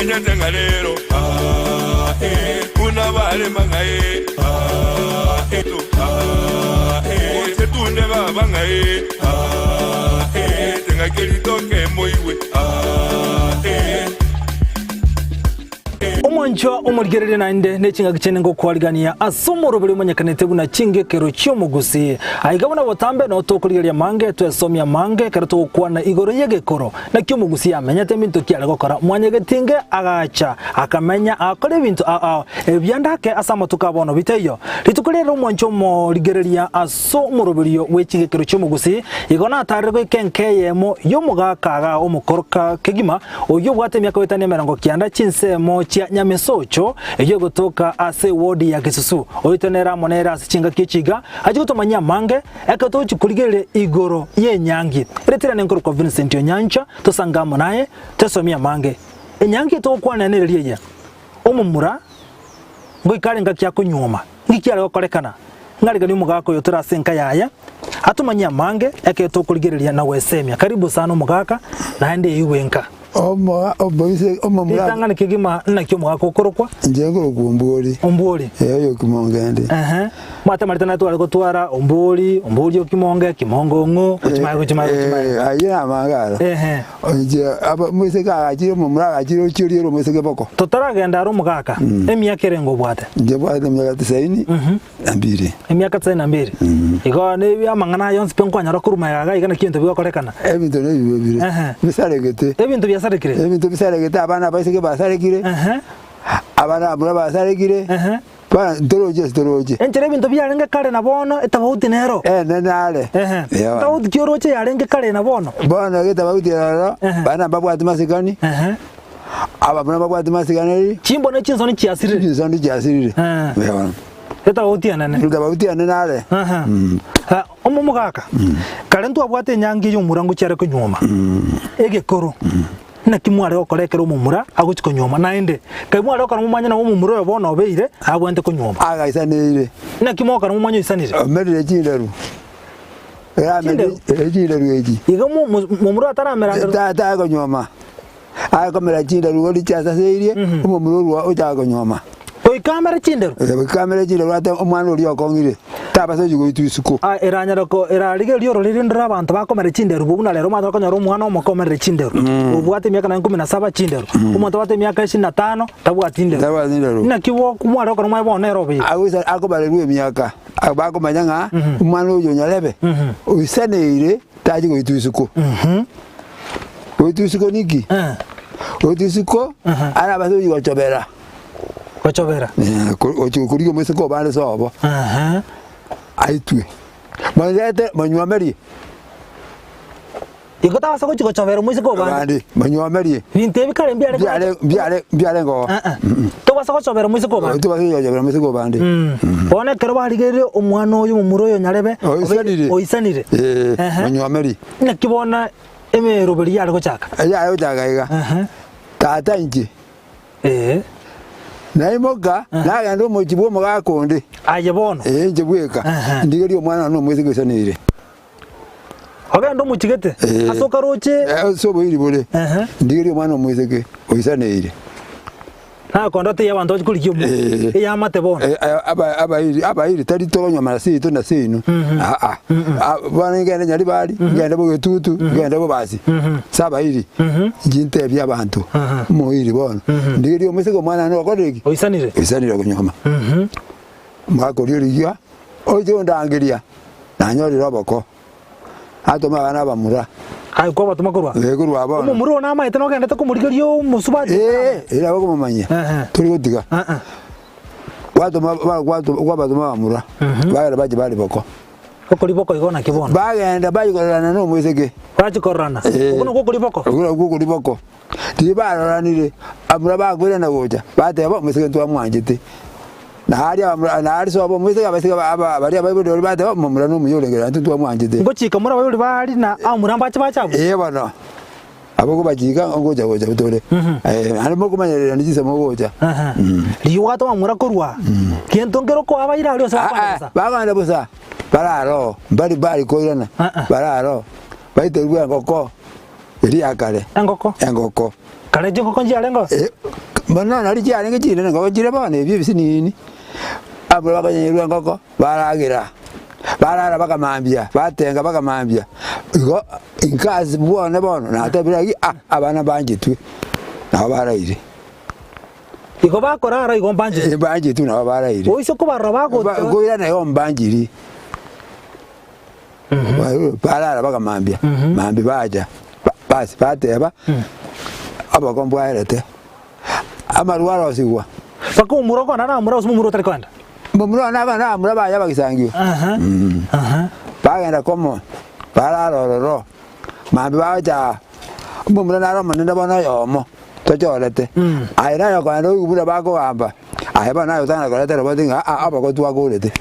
Timanyete ng'a rero ah, eh, buna barema ng'a eh, ah, eh, to, ah, eh, Oche tunde baba ng'a eh, ah, eh, Teng'ake ritoke moigwe ah, eh. Omwanchwa omorigereria naende ne chingaki chiane ngokwarigania ase omoroberi omanyekanete buna chingekero chi'omogusii. Aiga buna botambe noo tokorigereria amange, twesomia amange ekero togokwana igoro y'egekoro. Naki omogusii amenyete ebinto ki are gokora? Mwanyagetinge agacha akamenya agakora ebinto ao ao ebianda ake ase amatuko a bono bitaiyo. Rituko riria omwanchwa omorigereria ase omoroberio bwe chingekero chi'omogusii igo natarire goika enka eyemo y'omogaka igaa omokoro kegima oyio obwate emiaka goetania 90 chinsemo chia Nyamesocho, eyio egotoka ase ewodi ya Gesusu. Oito nere amo nere ase chingaki echi iga, achie gotomanyia amange, ekero togochia korigereria igoro y'enyangi. Ere tira nenkorokwa Vincent Onyancha, tosange amo naye, tesomie amange. Enyangi etogokwanera nereria eye, omomura ngoika are engaki akonyuoma, ngiki are gokorekana? Ng'ariganie omogaka oyo tore ase enka yaye, atomanyie amange, ekero tokorigereria na gwesemia. Karibu sana omogaka, naende eigwe enka. Omoa omoise omomura Ritang'ani kegima naki omogaka okorokwa? Inche nkorokwa Ombwori. Ombwori. Ee, oyo Kimonge inde. Ehe. Mwate amarita naye tware gotwara, Ombwori, Ombwori o Kimonge, Kimonge ong'o, gochimaya gochimaya gochimaya. Eh, ayio namange aro. Ehe. Inche aba omoiseke agachire omomura agachire ochia oriere omoiseke boko. Totaragenda aro omogaka, emiaka erenge obwate? Inche mbwate emiaka tisaini na mbiri. Emiaka tisaini na mbiri. Igo ne amang'ana aya onsi pi nkwanyora korwa magega iga iga naki ebinto bigokorekana. Ebinto nebibe bire, Ehe. bisaregete. Ebinto biasarekire. Ebinto bisaregete abana abaiseke basarekire, Ehe. abana abamura basarekire, Ehe. bono ntoroche ase toroche. Enchera ebinto biarenge kare na bono etabauti nero. Enene are. Ehe. Eeh. Tabauti ki oroche yarenge kare na bono? Bono egetabauti eroro, Ehe. bana mbabwati masikani, Ehe. abamura mbabwati masikaneri, Chimbo ne chinsoni chiasirire. chinsoni chiasirire. Ehe. Eeh. Etabauti enene. Etabauti enene are. Ehe. Eh, omomogaka, kare ntwabwate enyangi y'omomura ngochia are konyuoma, egekoro. Naki mware gokora ekero omomura agochia konyuoma? Naende, kai mware gokora momanye nabo omomura oyo bono obeire abwenerete konyuoma? Agaisaneire. Naki mogokora momanye oisanire? Omerire chinderu. Chinderu? Erameri chinderu echi. Igo mo- mo- momura ataramera nderu? Tata akonyuoma. Akomera chinderu igo richiasaseirie, omomura orwa ochaka konyuoma. Goika amere chinderu? Goika amere chinderu ate omwana oria okong'ire, tabasa gochia goitwa isiko. Ah, eranyare ko erarigererie ororeri ndore abanto bakomera chinderu buna rero omanyete okonyora omwana omoke omerire chinderu, obwate emiaka nonye ikomi na saba chinderu, omonto obwate emiaka ishirini na tano tabwati nderu. Tabwati nderu. Naki bo mware gokora mwaye bono nere obeire. Agoisa akobarerwa emiaka, bakomanya ng'a omwana oyo onyarebe, oisaneire tachi goitwa isiko. Goitwa isiko niki? Goitwa isiko arabase gochia gochobera. Gochobera. Gochia korigia omoiseke obande sobo. Aitwe. Monyete monywomerie. Igo tabasa gochia gochobera omoiseke obande. Abande monywomerie. Binto ebi kare mbiare Mbiare mbiare mbiarenge oo. Tobasa gochobera omoiseke obande. Tobasa gochia gochobera omoiseke obande. Bono ekero barigereire omwana oyo omomura oyo nyarebe Oisanire. oisanire. Eeh monywomerie. Naki bono emeroberi yare gochaka. Yare gochaka iga. Tata inche. Ee. Naimoka, nagenda omochie bw'omogaka onde. Aye bono. Ee, inche bweka. Ndigerie omwana one omoiseke oisaneire. Ogende omochigete Ee. ase okaroche. Ase oboiri bore. Ndigerie omwana omoiseke oisaneire. Nakonda teiyo abanto bachie korigia omo Ee. eyamate bono. Eh, eh, aba- abairi abairi tari tokonyomana ase yaito na ase inwe aa Ah, bono ngende Nyaribari ngende Bogetutu ngende Bobasi ase abairi inche ntebie abanto omoiri bono ndigerie omoiseke omwana one okorire ki? Oisanire. Oisanire konyoma mbakoria origia oche ondangeria nanyorire oboko Atome abana abamura. Aye kwabatoma korwa? Ee, korwa bono. Omomura oo namaete nogendete komorigeria omosubati? Ee, ere nabo okomomanyia. Ehe. Tori gotiga. Eh-eh. Gwatoma ba- gwato- kwabatoma abamura, bagenda bachia bare boko. Okori boko igo naki bono? Bagenda bachia kororana na omoiseke. Bachia kororana? Ee. Okwo nakwo okori boko? Okwo nakwo okori boko. Riria baroranire, abamura bakoirana gocha, bateba, Omoiseke ntwamwanchete. Na aria abamura, na aria sobo omoiseke, abaiseke ba- aba baria abaibori baria bateba, Omomura nomuya orenge, naintwe ntwamwanchete. Ngochika more abaibori ba aria na abamura mbache bache abwo? Ee bono, abwo kobachika ngocha gocha tore. Eh, naende mokomanyererania chinsa mogocha. Aha. Riria obwate abamura korwa aa, gento nkere okoa baire aria ase bakwana Ah, ah, bosa? bagenda bosa, barare oo, mbari bari koirana, Ah, ah. barare oo, baiterwe engoko. Eria ya kare. Engoko. Engoko. Kare chingoko nchiarenge oo? Eh, bono nari chiarenge chinene engoko chire bono ebi ebisinini, abwo bakonyerwa engoko, baragera, barara mpaka mambia, batenga mpaka mambia, igo inka ase bwane bono natebire ng'a ah, abana mbanchetwe, nabo baraire. Igo bakorara igo mbanchetwe. Mbanchetwe nabo baraire. Oise kobarora bagotoa. Koirana igo mbanchiri. Barara mpaka mambia, mambia bacha, basi bateba, oboko mbwaerete, amarwa arosigwa. Mpaka omura okona namura gose momura otari kogenda? Momura one akogenda namura baye abagisangio. Bagenda komo, barara ororo, mambia bagocha aa, omomura nare omonene bono oyomo, tochorete, aye naye okogenda oigwe buna bakogamba, aye bono naye otang'ana koreta roboti ng'a aa oboko twakorete.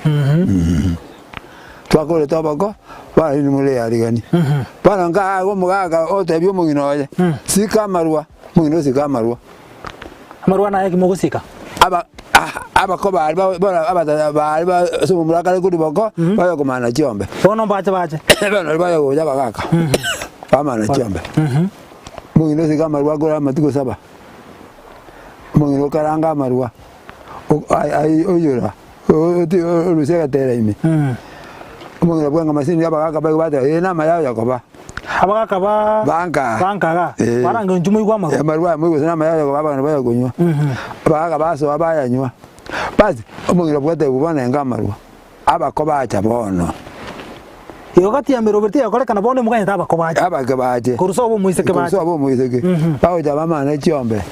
Twakorete oboko, bono inwe more arigani. Bono nkaagwa omogaka otebia omong'ina oye, Sika amarwa, omong'ina osika amarwa. Amarwa naye ki mogosika? Aba abako baria ba bono abatata baria ba ase omomura akare korwa boko, baye komana chiombe. Bono mbache bache. Bono baria baye gocha abagaka, bamana chiombe. Omong'ina osika amarwa akore amatuko saba, omong'ina okaranga amarwa, oiyora. Orusia egetera ime, omong'ina bwanga masini abagaka baigwa bateba ee namaya oyo koba. Abagaka ba Banka. bankaga Eh. baranga inchu moigwe amarwa. Amarwa aya moigwe gose namaya oyo koba abageni baye konywa. Abagaka basoa bayanywa. Basi omong'ina bwatebigwa bono enga amarwa, abako bacha bono. Igo gati ya meroberi tiyakorekana bono emoganyete abako bache. Abake bache. Korwa sobo omoiseke Korwa bache. sobo omoiseke. Bagocha bamane chiombe.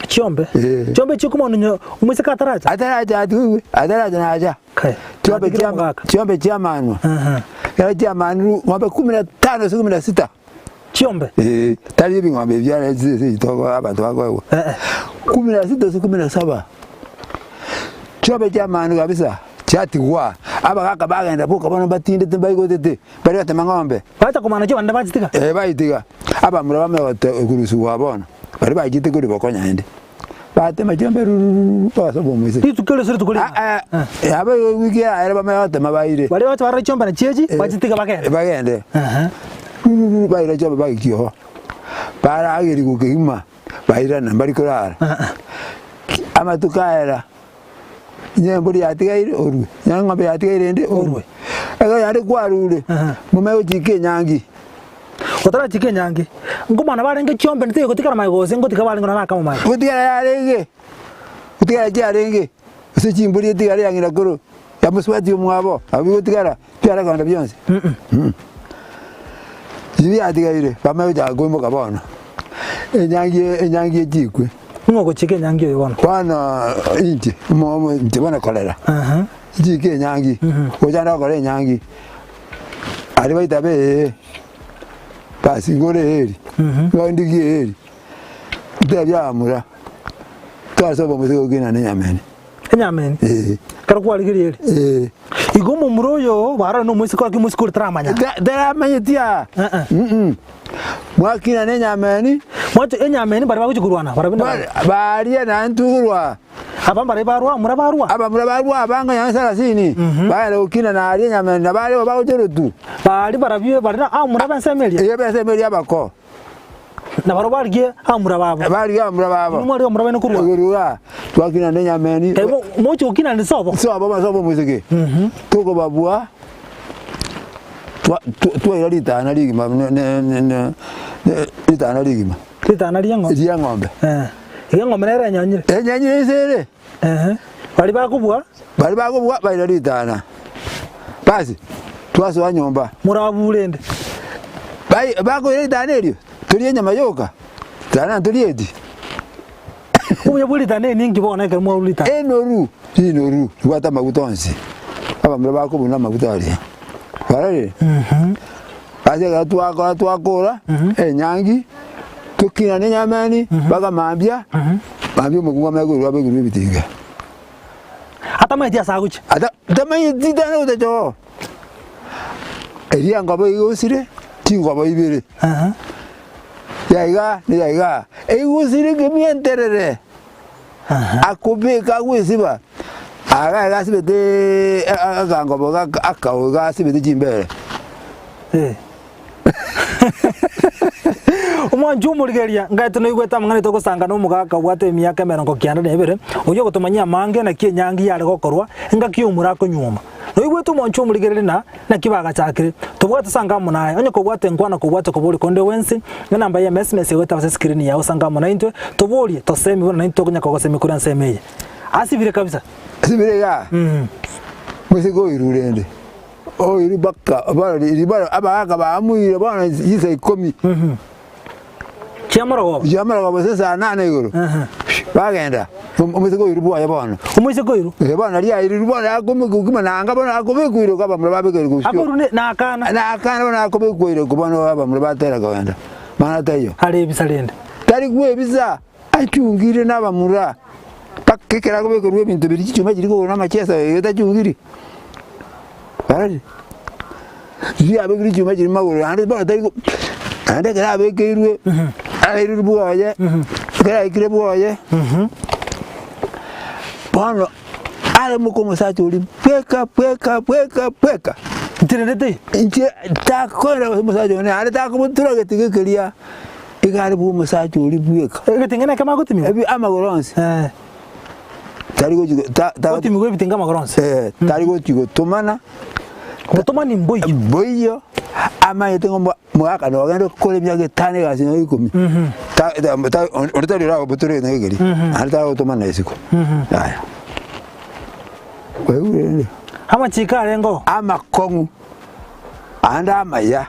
Chiombe. Eh. Chiombe chikomana onye omoiseke ataracha. Ataracha atiigwe, ataracha nacha. Kai. Chiombe Natigire chia omogaka. chiombe chiamanwa. Aha. Ekero chiamanirwe ng'ombe kumi na tano gose kumi na sita. Chiombe. Eh, tari ebing'ombe ebi biare ase ritogo abanto bakoegwa. Eh eh. Kumi na sita gose kumi na saba. Chiombe chiamanwa kabisa, chiatigwa, abagaka bagenda boka bono mbatindete mbaigotete, baria batema ng'ombe. Bacha komana chiombe naende bachitiga. Eh, baitiga, abamura bamanya gote korusigwa bono, baria bachete korwa bokonya naende. Batema chiombe rurururu mpaka ase omoiseke. Rituko erio ase rituko rimo. Ah, ah, yaba ewiki yaye bamanya gotema baire. Baria bacha barore chiombe na chiechi, bachitiga bagende. Bagende. Aha. Rurururu baira chiombe baikia oo. Baragerigwa kegima, bairana mbari korara. Amatuko aera, onye embori yatigaire orue, onye eng'ombe yatigaire ende orue. Ekero yaende kwarure, momanye gochika enyangi. Otarachika enyangi, nkomana barenge chiombe nditaiyo gotigara magega gose ngotiga barenge nonya nakamo magega. Gotigara yarenge, gotigara chiarenge, gose chimbori etigare ya ng'ina koro, ya mosubati omwabo, abwo bigotigara, biare kogenda bionsi. Riria biatigaire, bamanye gochaka koimoka bono, enyangi enyangi echikwe. Ning'o ogochika enyangi oyo bono? Bono inche, omo omo inche bono korera, nchike enyangi, gocha gokora enyangi. Aria baitabe ee, basi ngore eeri, nigo ndigie eeri, ntebie abamura, twase obomosi gokina na enyameni. Enyameni? Ee. Ekero kwarigirie eeri? Ee. Igo omomura oyo barore na omoiseke orake omoiseke oria taramanya? Taramanyeti aa. Eh-eh. Mm-mm. Mwakina na enyameni. Mwacha enyameni baria bagochia korwana barabwo na Baria naintwe korwa. Aba mbaria barua, abamura barua. Abamura barua abange nonya sarasini, bagenda gokina na aria enyameni, na baria bagocha orotu. Baria barabwo bare na abamura b'ensemo eria. Erio b'ensemo eria abako. Na barabwo barigie abamura babo. Barigie abamura babo. Inwe mwarigie abamura baino korwa. Korwa, twakina na enyameni. Kaibo moche gokina na sobo. Sobo bono sobo omoiseke. Tokobabua, twaira ritana rigima ritana rigima. Ritana ri'eng'ombe. Ri'eng'ombe. Eh. Iga eng'ombe nere enyonyire. Enyonyire inse ere. Ehe. Baria bakobua. Baria bakobua baira ritana. Basi, twasoa nyomba. Morabure ende. Bai bakoira ritana erio, torie enyama yoka, ritana ntorieti. Obuya bwe ritana eri ninki bono ekero mwarure ritana? Enoru, rinoru, ribwate amaguta onsi. Abamura bakobuna amaguta aria. Kwarorire? Ase ekero twakora twakora enyangi, tokinane enyameni mpaka mambia, mambia omokungu amanye korwa abekirwe ebitinga. Atamanyeti ase agochia. Ata tamanyeti tana gotacha oo. Eria engobo igosire, chingobo ibere, ya igaa na ya igaa, eigosire kemienterere, akobeka agwesiba, aga iga asibete akangobo gaka akao iga asibete chimbere. Eh. Omwanchi omorigereria, ngaete noigwete amang'ana aito ogosanga nomogaka obwate emiaka emerongo kianda na ebere, oyio ogotomanyia amange naki enyangi yare gokorwa, engaki y'omura akonyuoma. Noigwete omwanchi omorigereria na naki bagachakire. Tobwate sanga amo naye, onye kobwate enkwana kobwate koboria konde gwensi, enamba ye msms egoeta ase escreen yao sanga amo naintwe, toborie, tosemi buna naintwe tokonya kogosemia korwa ensemo eye. Asibire kabisa. Asibire igaa, moiseke oirure rende. Oiru mpaka bono riria bono abagaka bamuire bono chinsa ikomi. Chiamorogoba. Chiamorogoba gose saa nane igoro. Bagenda, omoiseke oiru bwoye bono. Omoiseke oiru? Eh bono riria airirwe bono akomekwa kima nanga bono akobekwa ireko abamura babeka ireko bosio. Akoirwa ne nakana. Nakana bono akobekwa ireko bono abamura batera kogenda. Mang'ana taiyo. Are ebisa rende. Tari kwebisa, achungire na abamura. Mpaka ekero akobekerwa ebinto biria chichuma chiria kogoro na amachesa igo tachungiri. Barari, riria abekire chichuma chiria magoro naende bono tari ko naende ekero abekeirwe, aeirwe bwoye, ekero aikire bwoye, bono are moka omosacha oria bweka bweka bweka bweka. Ncherende teiyo. Inche takoenda gose omosacha one naende takomotura getiga keria. Iga are bw'omosacha oria bweka. Egetinga neke magotimigwa? Ebi amagoro onsi. Eh. Tari gochi ta ta Gotimigwa ebitinga amagoro onsi. Eh, tari gochi gotomana. Gotomani mboiyo. Mboiyo, amanyete ng'a omogaka nogende gokora emiaka etano egasi nonya ikomi. Ta ta ta onde tari oragobotora egento keria, naende tagotomana isiko. Yaya. Kwaigure rende? Amachiko arenge oo. Amakong'u, aande amaya.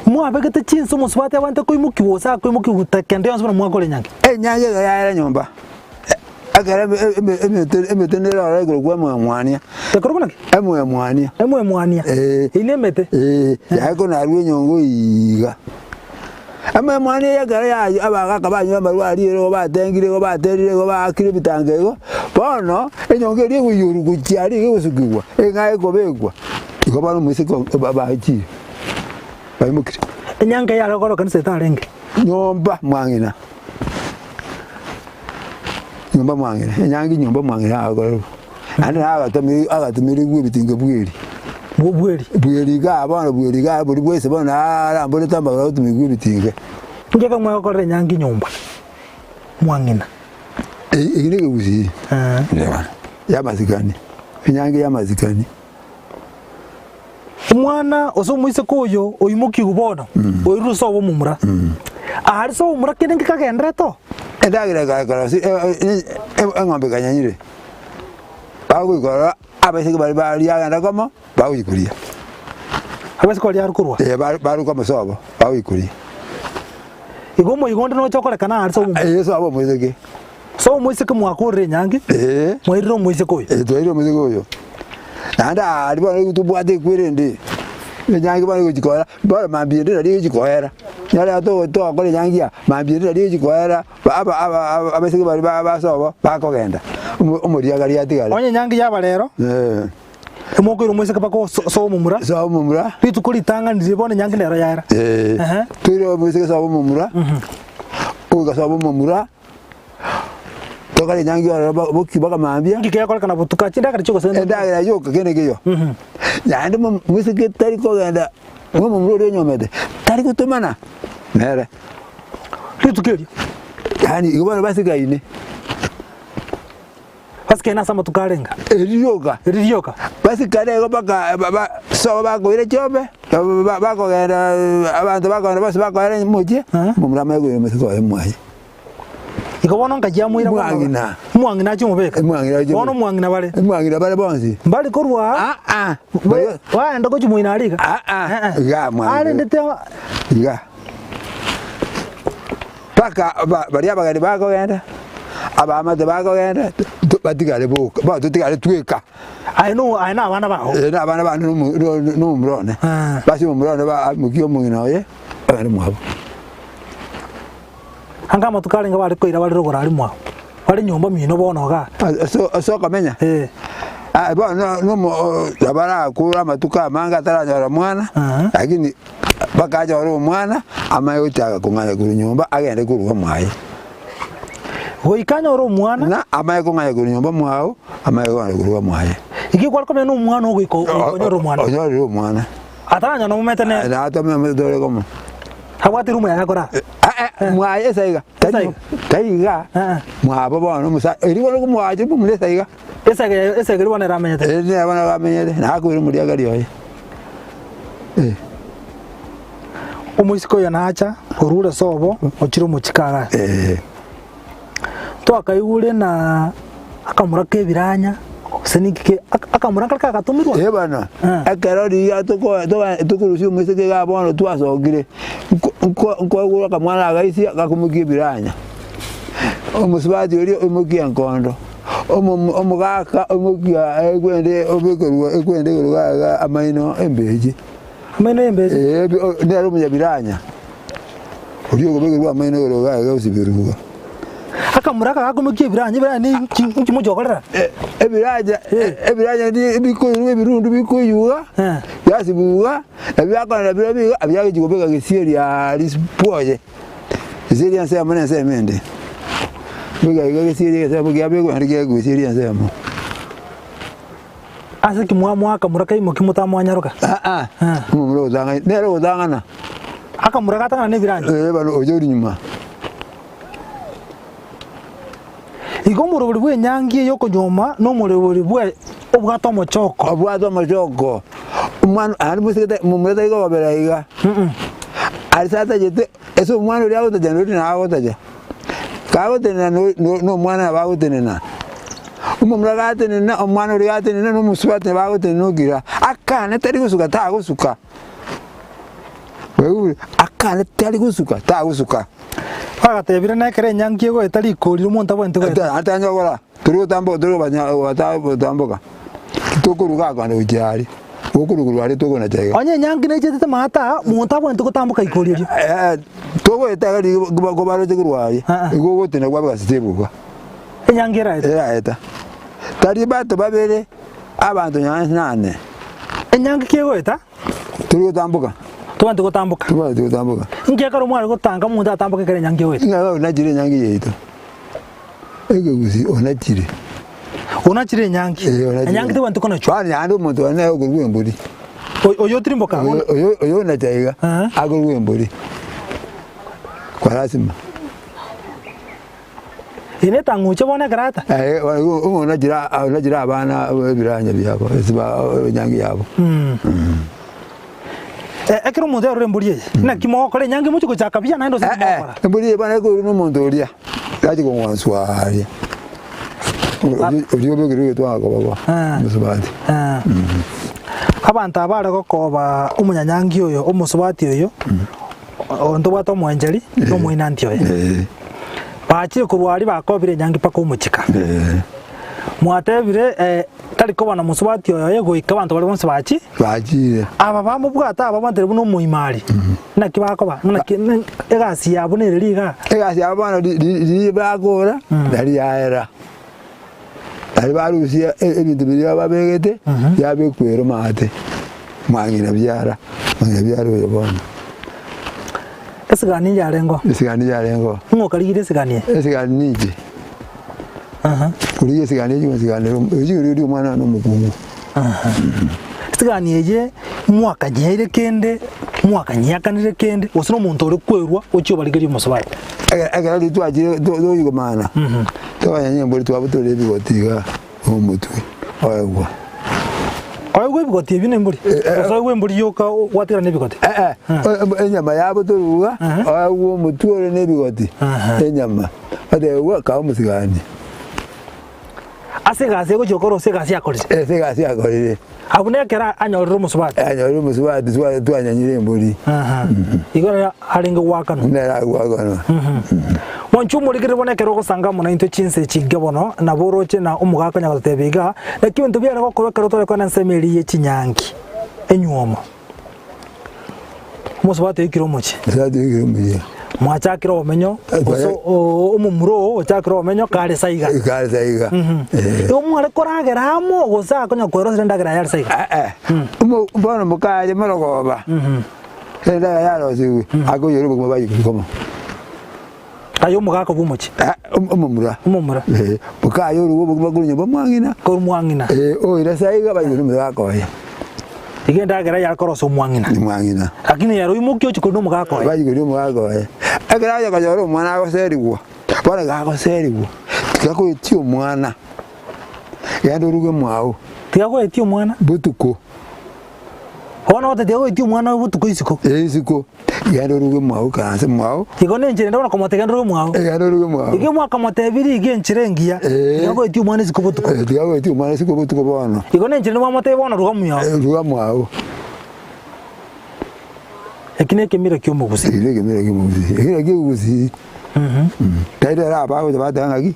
Mwabegete chinsa omosubati abwate koimokiwa gose akoimokiwa gose kende gionsi buna mwakora enyangi. Enyangi eye yaera nyomba, ekero emete emete nere ororo ekorokwa emwemwania. Ekorokwa naki? Emwemwania. Emwemwania. Eeh. Eyio nemete? Eeh, yaye konarua enyongo iga. Emwemwania eye ekero yaywo abagaka banywa amarwa aria igo batengire igo baterire igo baakire ebitango igo, bono enyongo eria egoiyorwa gochia aria iga egosukigwa, eng'ao ekobekwa. Igo bono omoiseke baachire, baimokire. Enyangi eye yare gokorwa kanisa etarenge. Nyomba mwang'ina, nyomba mwang'ina, enyangi nyomba mwang'ina yagokorerwa. Naende naye agatomeri agatomerigwa ebitinge bweri. Bwo bweri. Bweri igaa bono bweri igaa boria bwaise bono naramborete amagoro agotomerigwa ebitinge. Inki ekero mwagokorera enyangi nyomba mwang'ina? Eki nekegusii, yamasikani, enyangi yamasikani. Omwana ase omoiseke oyo oimokigwe bono, oirwe ase obomomura. Aria ase obomura kende nkekagenderete oo. Endagera ekarosia eng'ombe ekanyanyire, bagoika ororo abaiseke baria bariagenda komo, bagochia koria. Abaiseke baria aru korwa? Eh, baru komo sobo, bagochia koria. Igo omoigo onde nocha okorekana aria ase obomura? Eh, sobo omoiseke. Ase omoiseke mwakorire enyangi, Eh. mwairire omoiseke oyo. Eh, twairire omoiseke oyo. Naende aria bono nigo tobwate ekwerende, enyangi bono egochi koera, bono mambia ende nario egochi koera. Nyore togo togokora enyangi aa, mambia ende nario egochi koera, aba aba aba abaiseke baria ba basobo bakogenda, omo omoriakari atigare. Onye enyangi yaba rero, Eh. emokoira omoiseke mpaka oso sobo omomura, Sobo omomura. rituko ritang'ani riria bono enyangi nero yaera. Eh, Ehe. toire omoiseke sobo omomura, ogoika sobo omomura. Tokare enyangi ororo boki mpaka mambia. Inki kegokorekana botuko aa chindagera chi'ogosenda? Endagera yoka kende keiyo. Naende moiseke tari kogenda buna omomura oria onyomete, tari gotomana nere. Rituko erio. Yaani igo bono basikaine. Basikaine ase amatuko arenge? Erio rioka. Erio rioka. Basikane igo mpaka sobo bakoira chiombe, bakogenda abanto bakogenda bonsi bakoera omochie, omomura amanye koira omosike oye mwaye. Igo bono nkachia amoira bono. Omwang'ina. Omwang'ina achie omobeka. Omwang'ina achie Bono omwang'ina bare. Omwang'ina bare bonsi. Mbari korwa aa. Aa. Baenda gochia moino aria iga. Aa. Iga mwang'ina. Arendete Iga. Mpaka baria abageni bakogenda, abaamate bakogenda, batigare boka, bono totigare tweka. Aye no aye na abana bao. Eh, na abana bane na omomura one. Basi omomura one aimokie omong'ina oye, bagende mwabo. Anga amatuko arenge bare koira bare rogoro aria mwabo, bare nyomba mino bono igaa. Ase okomenya? Eh. Ah, bono nomo nabo arakure amatuko amange ataranyora mwana, lakini mpaka anyore omwana, amanye gochaka kong'anya korwa nyomba agende korwa mwaye. Goika anyore omwana. Na amanye kong'anya korwa nyomba mwao, amanye kogenda korwa mwaye. Eki kware komenya na omwana ogoika onyore omwana. Onyorire omwana. Ataranyora nomomete nere. Natomete tore komo. Abwate room yaye akorara. Mwaye esaiga. Esaiga. Taiga. Eh. Mwabo bono omosa eri bono komwacha momura esaiga. Esaiga yaye esaiga eria bono ere amenyete. Eri nere bono amenyete nakoira omoriakari oye. Eh. Omoiseke oyo nacha orure sobo ochire omochie kare. Eh. Twakaigure na akamura k'ebiranya gose ninki ke akamura nkare kagatomirwa. Ee bana, Eh. ekero riria toko toga tokorusia omoiseke iga bono twasokire, nko nko nkoigure akamwana agaisia gakomokia ebiranya, omosubati oria oimokia enkondo, omomo omogaka oimokia ekwende obekerwa ekwende igoro iga iga amaino embeche. Amaino y'embeche? Eeh nere omonyabiranya. Oria okobekerwa amaino igoro iga iga osiberwe iga. Akamura aka gakomokia ebiranya, ebiranya ne inki inki mochia gokorera? Ebiranya ebiranya bikoirwa ebirundu bikoiyuga, Eh. biasibugwa, nabio biakorera birobio iga, biagochia kobeka gesieri aaria bwoye, gesieri ensemo na ensemo ende. Beka iga gesieri egesemo kiabekwa naende kiaekwa gesieri ensemo. Ase ki mwamoa akamura kaimoki motamwanyaroka? Aa, Eh. omomura ogotang'ani, nere ogotang'ana. Akamura gatang'ana nebiranya. Eh, bono ocha ore nyuma. Igo omorobori bw'enyangi eye okonyuoma nomorobori bwe obwate omochoko. Obwate omochoko. Omwana aria moiseke ta momura tari kogobera iga. Aria satachete ase omwana oria agotacha nori naye agotacha. Kagotenena no no na omwana nabo agotenena. Omomura gatenena, omwana oria gatenena na omosubati nabo agotenena okira, akane tari gosuka tagosuka. Kwaigure? Akane tari gosuka tagosuka. Bagatebire na ekero enyangi egoeta rikori omonto abwenerete goeta. Atanyogora, tori gotamboka tori kobanya gota gotamboka, tokoruga akande gochia aria, gokoruga korwa aria tokonacha iga. Onye enyangi nechetete maate aa, monto abwenerete gotamboka ikori erio. Togoeta iga riria kobaroche korwa aria, Ah. igo ogotena kwabeka step iga. Enyangi eraete. Eraeta. Tari bato babere, abanto nonye nane. Enyangi ki egoeta? Tori gotamboka. Tobwenerete gotamboka. Tobwenerete gotamboka. Inki ekero mware gotanga omonto atamboke ekero enyangi egoeta? Ng'a onachire enyangi yaito. Ekegusi onachire. Onachire enyangi. Eh, onachire. Enyangi tebwenereti konachwa. Bono naende omonto one nere okorua embori. Oy- Oyo otirimboka. Oyo- oyo oyo onacha iga, Aha. akorua embori. Kwa lazima. Eye netang'uche bono ekero ata. Eh, omonto onachire onachire abana ebiranya biabo ase ba enyangi yabo. Ekero omonto arure embori eye, naki mogokora enyangi mochie gochaka buya naende gose naki mogokora? Embori eye bono ekorwa na omonto oria, yachi kong'wanswa aria. Oria obekirwe egetwanga koboko, omosubati. Abanto aba bare gokoba omonyanyangi oyo, omosubati oyo, onto obwate omoencheri, na omoinanti oye. Bachire korwa aria bakobire enyangi mpaka omochika. Mwatebire tari koba na mosubati oyo oye goika abanto baria bonsi bachie. Bachire. Aba bamobwate aba bamwantere buna omoimari, naki bakoba? Naki egasi yabo nere riga? Egasi yabo bono riria bakora, nari yaera. Nari barusia ebinto biria babegete, yabekwa ero maate, mwang'ina biara, mwang'ina biara oyo bono. Esigani yarengeo. Esigani yarengeo. Ng'o okarigirie esigani eye? Esigani ninche. Korigia esigani eyio esigani ero erio omwana one omokungu. Esigani eye mwakanyeire kende, mwakanyeakanire kende, gose na omonto ore kwerwa ochie obarigerie omosubati. Ekero riria twachire tochi komana, twakanyenya embori twabutorire ebigoti igaa omotwe oegwa. Oegwe ebigoti ebio na embori? Gose oegwe embori yoka gwatigara na ebigoti? Eh, eh, enyama yabutorwa oegwe omotwe ore na ebigoti, enyama, otebigwa kaa omosigani. Ase egasi egochia gokora gose egasi akorire? Ase egasi akorire. Abwo nekero anyorire omosubati? Anyorire omosubati twanyanyire embori. Igo nere arenge goakanwa? Nere agoakanwa. Mwanche omorigereri bono ekero ogosanga amo naintwe chinsa echi inke bono, nabo oroche na omogaka onya gototebia iga, naki ebinto biare gokorwa ekero tore kogenda ensemo eria ye chinyangi, enywomo. Omosubati oikire omochie. Omosubati oikire omochie. Mwachakire obomenyo, gose omomura oo ochakire obomenyo kare saiga. Kare saiga. Igo mware koragera amo gose akonya kwerosera endagera yaye are saiga? Eh, eh. Bono mokaye morogoba, endagera yarosigwe, akoiyora obokima bwaye komo. Aye omogaka bw'omochie. Omomura. Omomura. Eh, mokaye oruga obokima korwa nyomba mwang'ina. Korwa mwang'ina. Eh, oira saiga baigure omogaka oye. Iga endagera yare korosa omwang'ina. Omwang'ina. Lakini ere oimokia ochia korina omogaka oye. Bachia korina omogaka oye. Ekero acha konyora omwana agoserigwa, bono iga agoserigwa, tiga koetia omwana, genda oruge mwao. Tiga koetia omwana. Botuko. Bono ogoteba tiga goetia omwana oye botuko isiko. Ee isiko, genda oruge mwao ikaranse mwao. Igo nenchera ende bono komotebia genda oruge mwao. Genda oruge mwao. Igo mwakomotebirie iga enchera engiya, Ee. tiga goetia omwana isiko botuko. Tiga goetia omwana isiko botuko bono. Igo nenchera ende mwamotebia bono ruga mwao. Ruga mwao. Eki nekemira ki'omogusii. Eki nekemira ki'omogusii. Eki nakio ekegusii. Tari rero aba bagocha bateba ng'aki,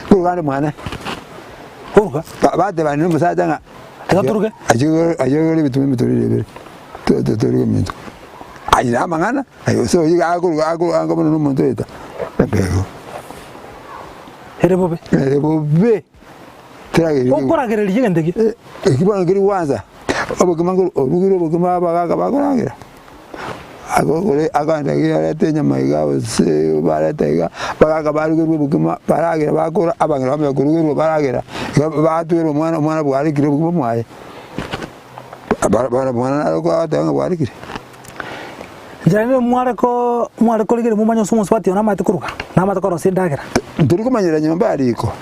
koruga ande mwane. Koruga? Batebani na omosacha ng'a Tiga toruge. Achie kogora ebituma emetoriro ebere, toruge ominto. Aye na amang'ana, aye gose oyio iga akoruga akoruga anga buna nomonto oeta, ekeegwa. Ere bobe. Ere bobe, teragereria. Okoragereria egento ekio. Eki bono nkeri gwansa, obokima nkoru orugire obokima abagaka bakoragera, agokore akande iga arete enyama iga gose barete iga, abagaka barugerwe obokima baragera bakora, abang'ina bamanya korugerwa baragera, iga batwera omwana omwana bwarikire obokima mwaye. Ba- bono omwana naro kwagoteba ng'a bwarikire. Inche rende mware ko mware korigereria momanye ase omosubati oyo namanyete koruga, namanyete korosia endagera. Ntori komanyera nyomba ya riko,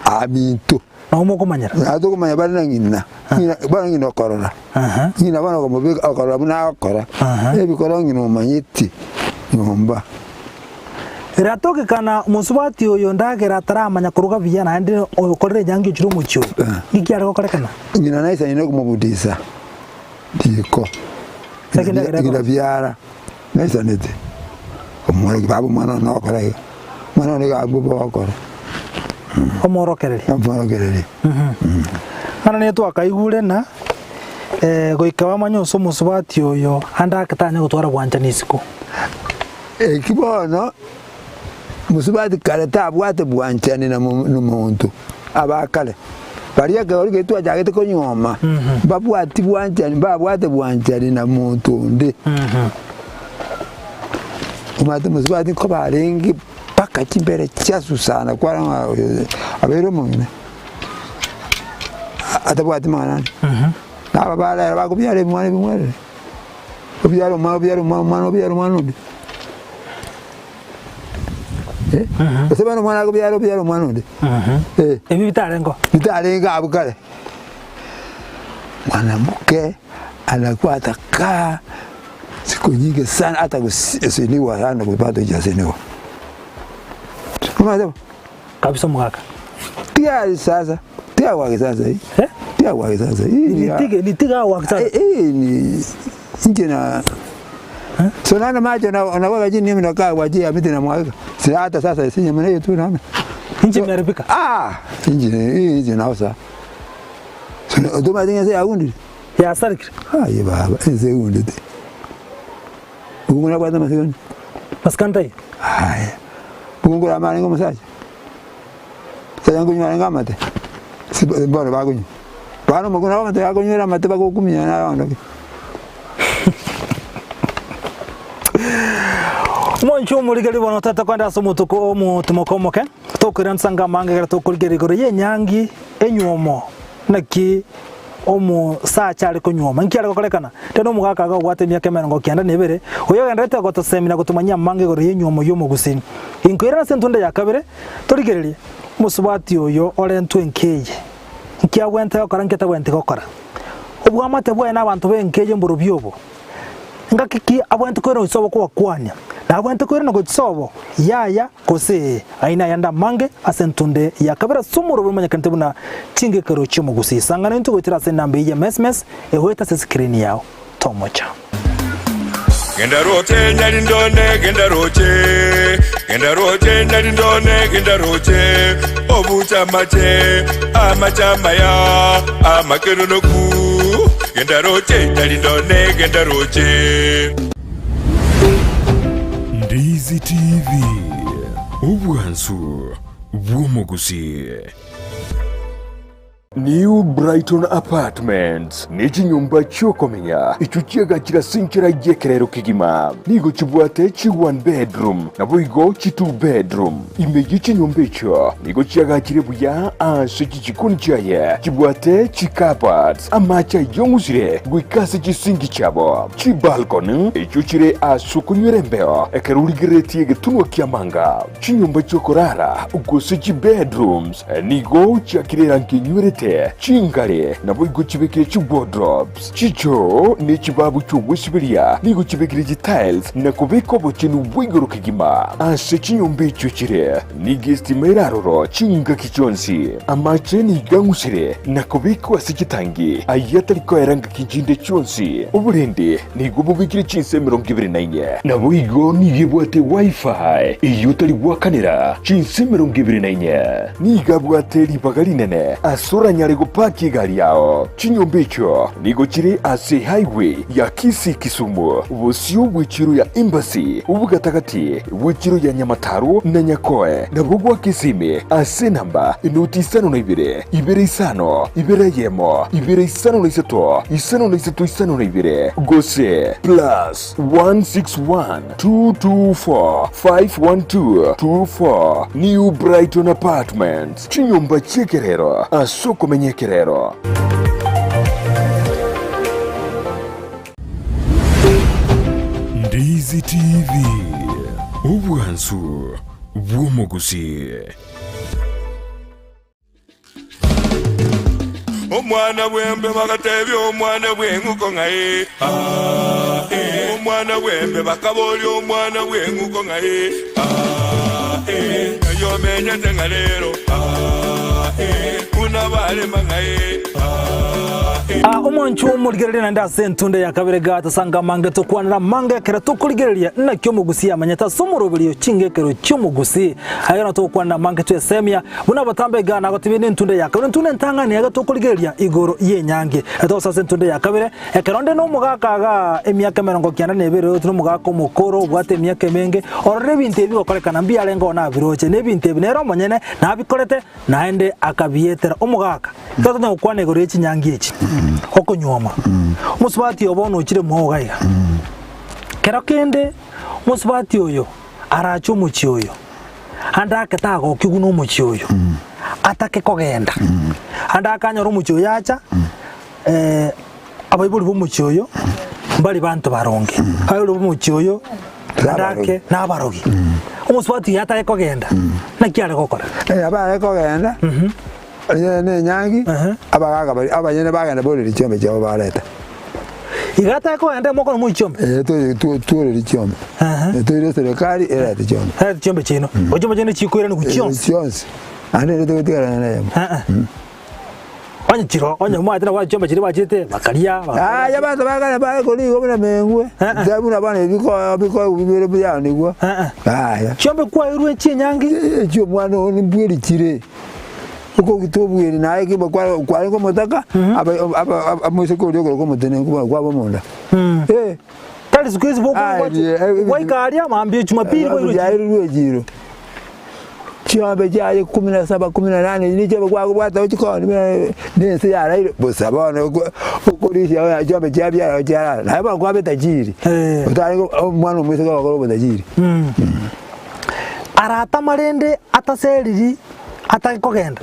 aminto. Nabo mokomanyera. Nabo tokomanya bare na ng'ina, ng'ina bono ng'ina okorora, Aha. ng'ina bono okomobeka okorora buna agokora, Aha. ebikoro ng'ina omanyeti nyomba. Eratokekana omosubati oyo ndagera ataramanya koruga buya naende oyokorire enyangi ochire omochie oyo, niki are gokorekana? Ng'ina naisaine komobudisa riko, Naki ndagera ng'ina ekorosia? biara naisanete, omworokia baba omwana one nokora iga, omwana one iga abwo bogokora. Omworokereria. Omworokereria. Bono nigo twakaigure ng'a goika bamanye ase omosubati oyo ande ake tanya gotwara bwanchani isiko. Eki bono mosubati kare tabwate bwanchani na omonto, abakare baria ekegori keria twachagete konyuoma mbabwati bwanchani mbabwate bwanchani na monto onde. Omanyete mosubati nkoba arenge mpaka chimbere chiasusana kwarora ng'a oyo abeire omong'ina atabwati mang'ana ande. Na aba barero bakobiara ebimwana ebimwerere, obiare omwana obiare omwana omwana obiare omwana onde. Gose bono omwana akobiara obiare omwana onde. Ebi bitarengeo. Bitarenge abwo kare. Mwanamke anakuwa atakaa siku nyingi sana hata kusiniwa sana kupata hujasiniwa. Unaona? Kabisa omogaka. Tiga sasa, tiga kwa kisasa hii. Eh? Tiga kwa kisasa hii. ni ya- Nitige nitige ao wa kisasa. Eh, eh, ni nje na so naona macho na naweka chini mimi nakaa kwa ajili ya miti na mwaka. Si hata sasa si nyama hiyo tu naona. Inche imeharibika. Ah, inji hii inji naosa. So ndo matinga se aundi. Yasarikire. Aye baba, ense eundi te. Bukungu nabwate amasikani. Masikani taiyo. Aya. Bukungu ramarenge omosacha. Omosacha nkonywa arenge amate. Si bono bakonywa. Bono omokungu nabo amate akonywera amate bagokumia naye ondoke. Omonche omorigeri bono tata kwenda ase omotuko omotimoko omoke, tokoira nsango amange ekero tokorigereria igoro y'enyangi enywomo. Naki omosacha are konyuoma, inki are gokorekana? Tari nomogaka iga obwate emiaka 91 na ebere, oyogendererete gotosemia na gotomanyia amang'ana igoro y'enyuomo y'omogusii. Inkoirana ase entunda ya kabere, torigererie, omosubati oyo orentwe enka eye, nki agwenerete gokora, nki atagwenereti gokora? Obwamate bwaye nabanto b'enka eye mborobio obo. Ngaki ki abwenerete koirana gochia sobo kobakwania? Nabwenerete koirana gochia sobo? Yaya, gose ee. Ayio nayande amange ase entunde ya kabere ase omorobio omanyekanete buna chingekero chi'omogusii. Sang'ana intwe goetera ase enamba eyio ya msms egoeta ase escreen yao. Tomocha. Genda roche nyarindone genda roche genda roche nyarindone genda roche obuche amache amache amaya amakeronoku genda roche nyarindone genda roche. Ndizi TV, obwansu bw'omogusii. New Brighton Apartments ne chinyomba chi'okomenya echio chiagachire ase enchera y'ekerero kegima. Nigo chibwate chi one bedroom naboigo chi two bedroom. Ime ye chinyomba echio nigo chiagachire buya ase chichikoni chiaye chibwate chi-cupboards, amache ayong'usire goika ase chisinki chiabo, chibalcony echio chire ase okonywera embeo ekero origereretie egetunwa ki'amanga, chinyomba chi'okorara gose chibedrooms Nigo chiakire erangi enywerete, chingare, naboigo chibekire chiwardrobes, chichoo, ne chibabu chi'ogwesiberia, nigo chibekire chitiles na kobeka obochenu bwa igoro kegima. Ase chinyomba echio chire, nigo estima ere aroro chingaki chionsi. Amache nigo ang'usire na kobekwa ase chitangi, ayio atari koera ngaki chinde chionsi. Oborendi nigo bobekire chinsa 24. Naboigo nigo ebwate Wi-Fi eyio otari goakanera chinsa 24. Nigo abwate ribaga rinene ase oranyare gopaki egari yao. Chinyomba echio nigo chire ase highway ya Kisii-Kisumu, bosio bw'echiro ya Embassy, obogatagati bw'echiro ya Nyamataro na Nyakoe, nabwo gwa Kisimi ase enamba enoti isano na ibere, ibere isano, ibere eyemo, ibere 53 53 52, gose plus 161 224 512 24 New Brighton Apartments, chinyomba chi'ekerero ase okomenya ekerero. Ndizi TV, obwansu bw'omogusii. Omwana bw'embe bagatebia omwana bw'eng'uko ng'a ee, aa, ee. Omwana bw'embe bakaboria omwana bw'eng'uko ng'a ee, aa, ee. Ng'ai omenyete ng'a rero, aa, ee. Buna barema ng'a ee, aa, ee. Aa, omwanchwa omorigereria naende ase entunda ya kabere ga tasanga amange tokwanera amange ekero tokorigereria naki omogusi amanyete ase omoroberio chingekero chi'omogusi. Aye nabo togokwanera amange twesemia Buna botambe iga nagotebia nentunda ya kabere, entunda entang'ani ege tokorigereria igoro y'enyangi. Etogosoa ase entunda ya kabere, ekero onde nomogaka igaa emiaka 91 oyo nomogaka omokoro obwate emiaka emenge, ororire ebinto ebi bigokorekana mbiarenge oo nabiroche, na ebinto ebi nere omonyene nabikorete naende akabietera. Omogaka, ekero tonya gokwana igoro ye chinyangi echi, okonyuoma, omosubati oyo bono ochire mwao iga iga, kero kende omosubati oyo arache omochie oyo, Ande ake tagokigwa nomochie oyo, atake kogenda. Ande akanyora omochie oyo acha, abaibori b'omochie oyo mbari banto baronge. Abaibori b'omochie oyo ande ake nabarogi. Omosubati oyo atake kogenda, naki are gokora? Abare kogenda, onye nenyangi, abagaka baria abanyene bagenda borere chiombe chiabo bareta. Iga atake kogenda mokono moe chiombe? Eh, toire tu- tuorere chiombe. Aha. Eh, toire eserekari erete chiombe. Erete chiombe chiaino. Bo chiombe chiaino chikoiranerwa Eh, chionsi. chionsi. Naende ere togotigara nonya neyemo. Eh, eh. Onye chiro, onye omwate nabwate chiombe chiria bachete bakaria, bakora Aye abanto ba kare bare korigwa buna mengwe, Eh, eh. tari buna bono ebikoyo bikoegwa bibere biaonigwa. Eh, eh. Yaya. Chiombe kwairwe chi'enyangi. Echio omwana oo nimbweri chire. Okogita obweri naye ki kware kwarenge omotaka, aba aba aba omoiseke oria okorokwa omotenenku bono kwaba omonda. Eh. Tari siku hizi boko Ah, gwachi- eh, eh, gwaika aria mambia Jumapili boirwe chiro. Byairwe echiro. Chiombe chiaye kumi na saba, kumi na nane, echi nichiombe kwakobwata ochikoni buna na ense yaraire bosa bono oko okorisia onya chiombe chiabiara chiarara. Naye bono kwaba etajiri. Eh. Otarenge omwana omoiseke ogokora obotajiri. Aratama rende ataseriri atake kogenda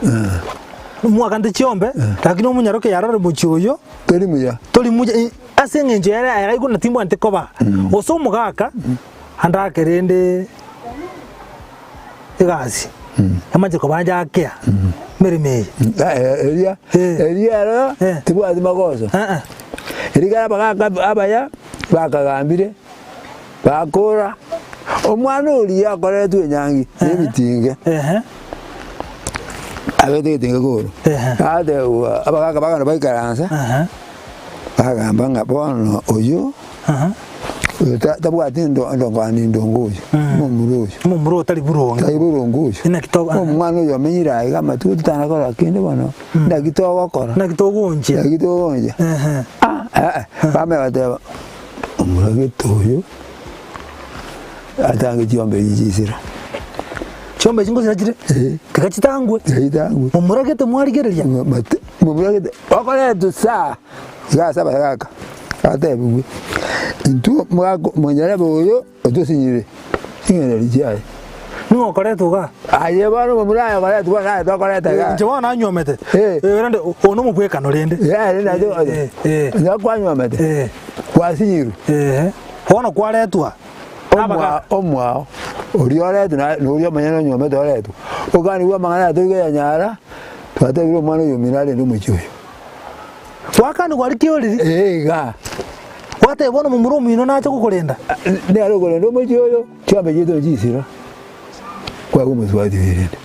omwakante chiombe lakini omonyaroke yarore mochie oyo Tori muya. tori muya i- ase eng'encho ere araigwe na timbwanete koba gose omogaka ande ake rende egasi yamachire koba inche akea emeremo eye. Eria Eh. eria ero Eh. tibwati magoso. Eh, eh. Eria ekero abagaka abaya bakagambire. Bakora, omwana oria akoretwe enyangi nebitinge, Ehe. abete egetinge korwa. Ehe. Atebiwa abagaka bagana baikaransa, Ehe. bagamba ng'a bono oyio, Aha. oyo ta- tabwati endo endongani ndonge oyo, omomura oyo. Omomura otari boronge. Tari boronge oyo. Naki to- Omwana oyo omenyire aiga amatuko totana korora kende bono, naki togokora, Naki togonchia. naki togonchia. Ehe. Ah, eh, eh, bamanya bateba. Omoragete oyo atange chiombe echi chisira. Chiombe echi ngosira chire, Eh. tiga chitangwe. Tiga chitangwe. Momuragete mwarigereria. Mate, momuragete, okoretwa saa, iga ase abagaka, atebiwe, intwe mogaka monyarebe oyo otosinyire ching'eneri chiaye. Ning'o okoretwa igaa? Aye bono momura aye okoretwa bono aye tokoreta igaa. Inche bono nanywomete. Eh. Eh, rende oyo nomobwekano rende. Eh, rende nache Eh, eh. onye kwanywomete, Eh. kwasinyirwe. Eh, bono kwaretwa. Omwa omwao oria oretwe na noria omonyene onywomete oretwe, okanigwe amang'ana aya toige yanyara, twatebire omwana oyo omino arende omochie oyo. Gwakanigwa aria kioriri? Ee igaa. Gwateba bono momura omino nache gokorenda? Nere okorenda omochie oyo, chiombe chiaito nchisira, kwagwa omosubati oyo rende.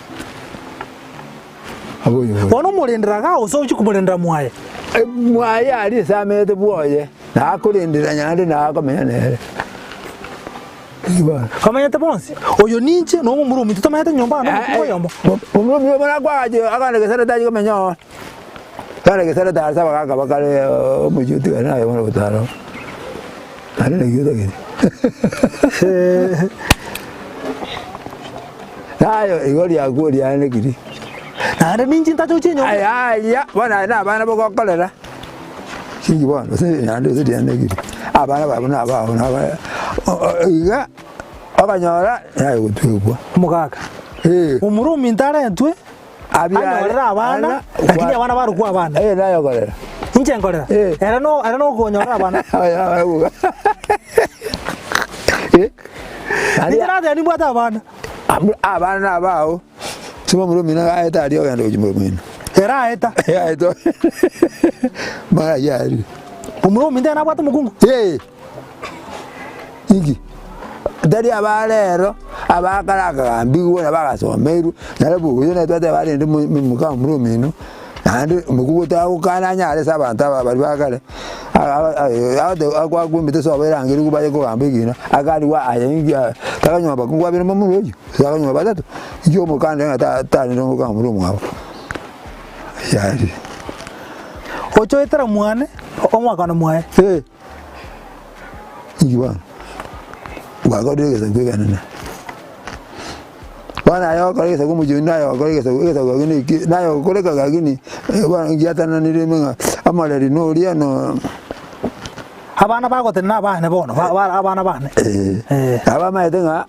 Abwo oyo oyo. Bono omorendera igaa gose ochia komorendera mwaye? Mwaye aria ase amenyete bwoye. Nakorendera nyande nakomenya nere. Bamenyete bonsi, oyo ninche na omomura ominto tomenyete nyomba amo nomokungu oyomo. Momura ominto buna kwagacha akande gesere tachi komenya oo. Akande gesere tari ase abagaka bakare omochie otigare naye bono gotara oo. Naende naki otagete. Naye igo riakwo rianekiri. Naende ninche ntache gochia enyomba. Yaya, bono aye na abana bogokorera. Inki bono gose naende gose rianekiri, abana babo nabao naba iga okonyora naye gotwekwa. Omogaka, Eh. omura ominto arentwe, Abiare anyorere abana, ana lakini abana barokwe abana. Eh, naye okorera. Inche nkorera? Eh. Ere no ere nokonyorera abana. Eh. Inche nateba nimbwate abana. Abana nabao, sima omura omino aete aria ogenda gochia momino. Ere aeta. Aeta mara ayio arire. Omura ominto ere nabwate omokungu? Ee, inki? Tari aba rero, abakare akagambigwa na bagasomerwe, nare boyio nere twateba arende moka omura omino, naende omokungu tagokana anyare ase abanto aba baria ba kare, agoakwa emete sobo erangerigwe baye kogamba ekina, akarigwa aye inki takanywa abakungu babere momura oyio, gose akanywa batato, inki omokanda ng'a ta tarenge moka omura omwabo, yari. Oche oetera mwane, omwakano mwaye. Eh, inki bono, gwakorire egesaku ekenene. Bono aye ogokora egesaku omochie oyio naye ogokora egesaku egesaku gaki neki naye ogokoreka gaki bono giatananire ime ng'a omoreri noria no. Abana bagotenena abane bono, ba- ba- abana bane. Eh, Eh. abamaete ng'a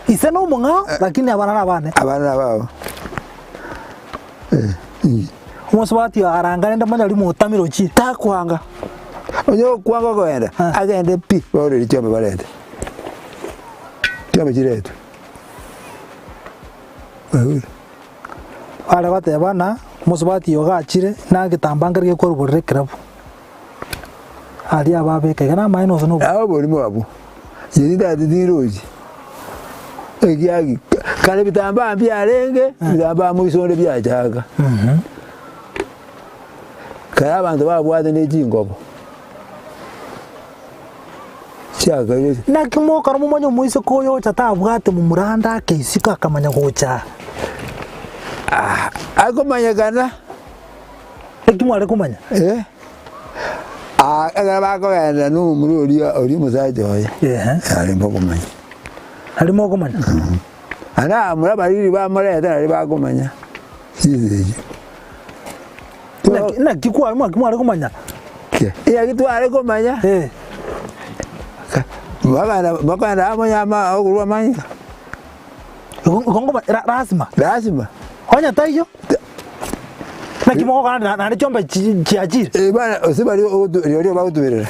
Ise nomong'ao, lakini abana nabane. abana nababo. Eh, inki. Omosubati oyo aranga rende monyori motamire ochire. Takwanga. Onye okwanga kogenda, Ah. agende pi, baoreri chiombe barete. Chiombe chiretwe. Oigure? Bare goteba ng'a omosubati oyo gachire na egetambaa nkere gekoruborera ekerabu. Aria ababeka iga namaene gose nobo. Aa oborimo abwo, inche tindati tindochi, ekiagi kare ebitambaa mbiarenge, ebitambaa moiso onde biachaka. Kare abanto babwate ne chingobo, chiakaire. Naki mokora momanye omoiseke oyo ocha tabwate momura ande ake isiko akamanya gocha aa. Akomanyekana. Eki mware komanya? Eh, ah, ekero bakogenda na omomura oria oria omosacha oye, Ehe. nari mbokomanya. Nari mokomanya? Naende abamura abariri bamoreta nari bakomanya chinsa echio. Naki naki kwa naki mware komanya? Naki tware komanya, Eh. bakagenda bakagenda amo nyama okorwa amanyinga. Igo igo nkoma ra- lasima. Lasima. Onye taiyo, naki mogokora na- naende chiombe chi- chiachire. Eh, bana ase baria ogotu rirorio bagotuberera,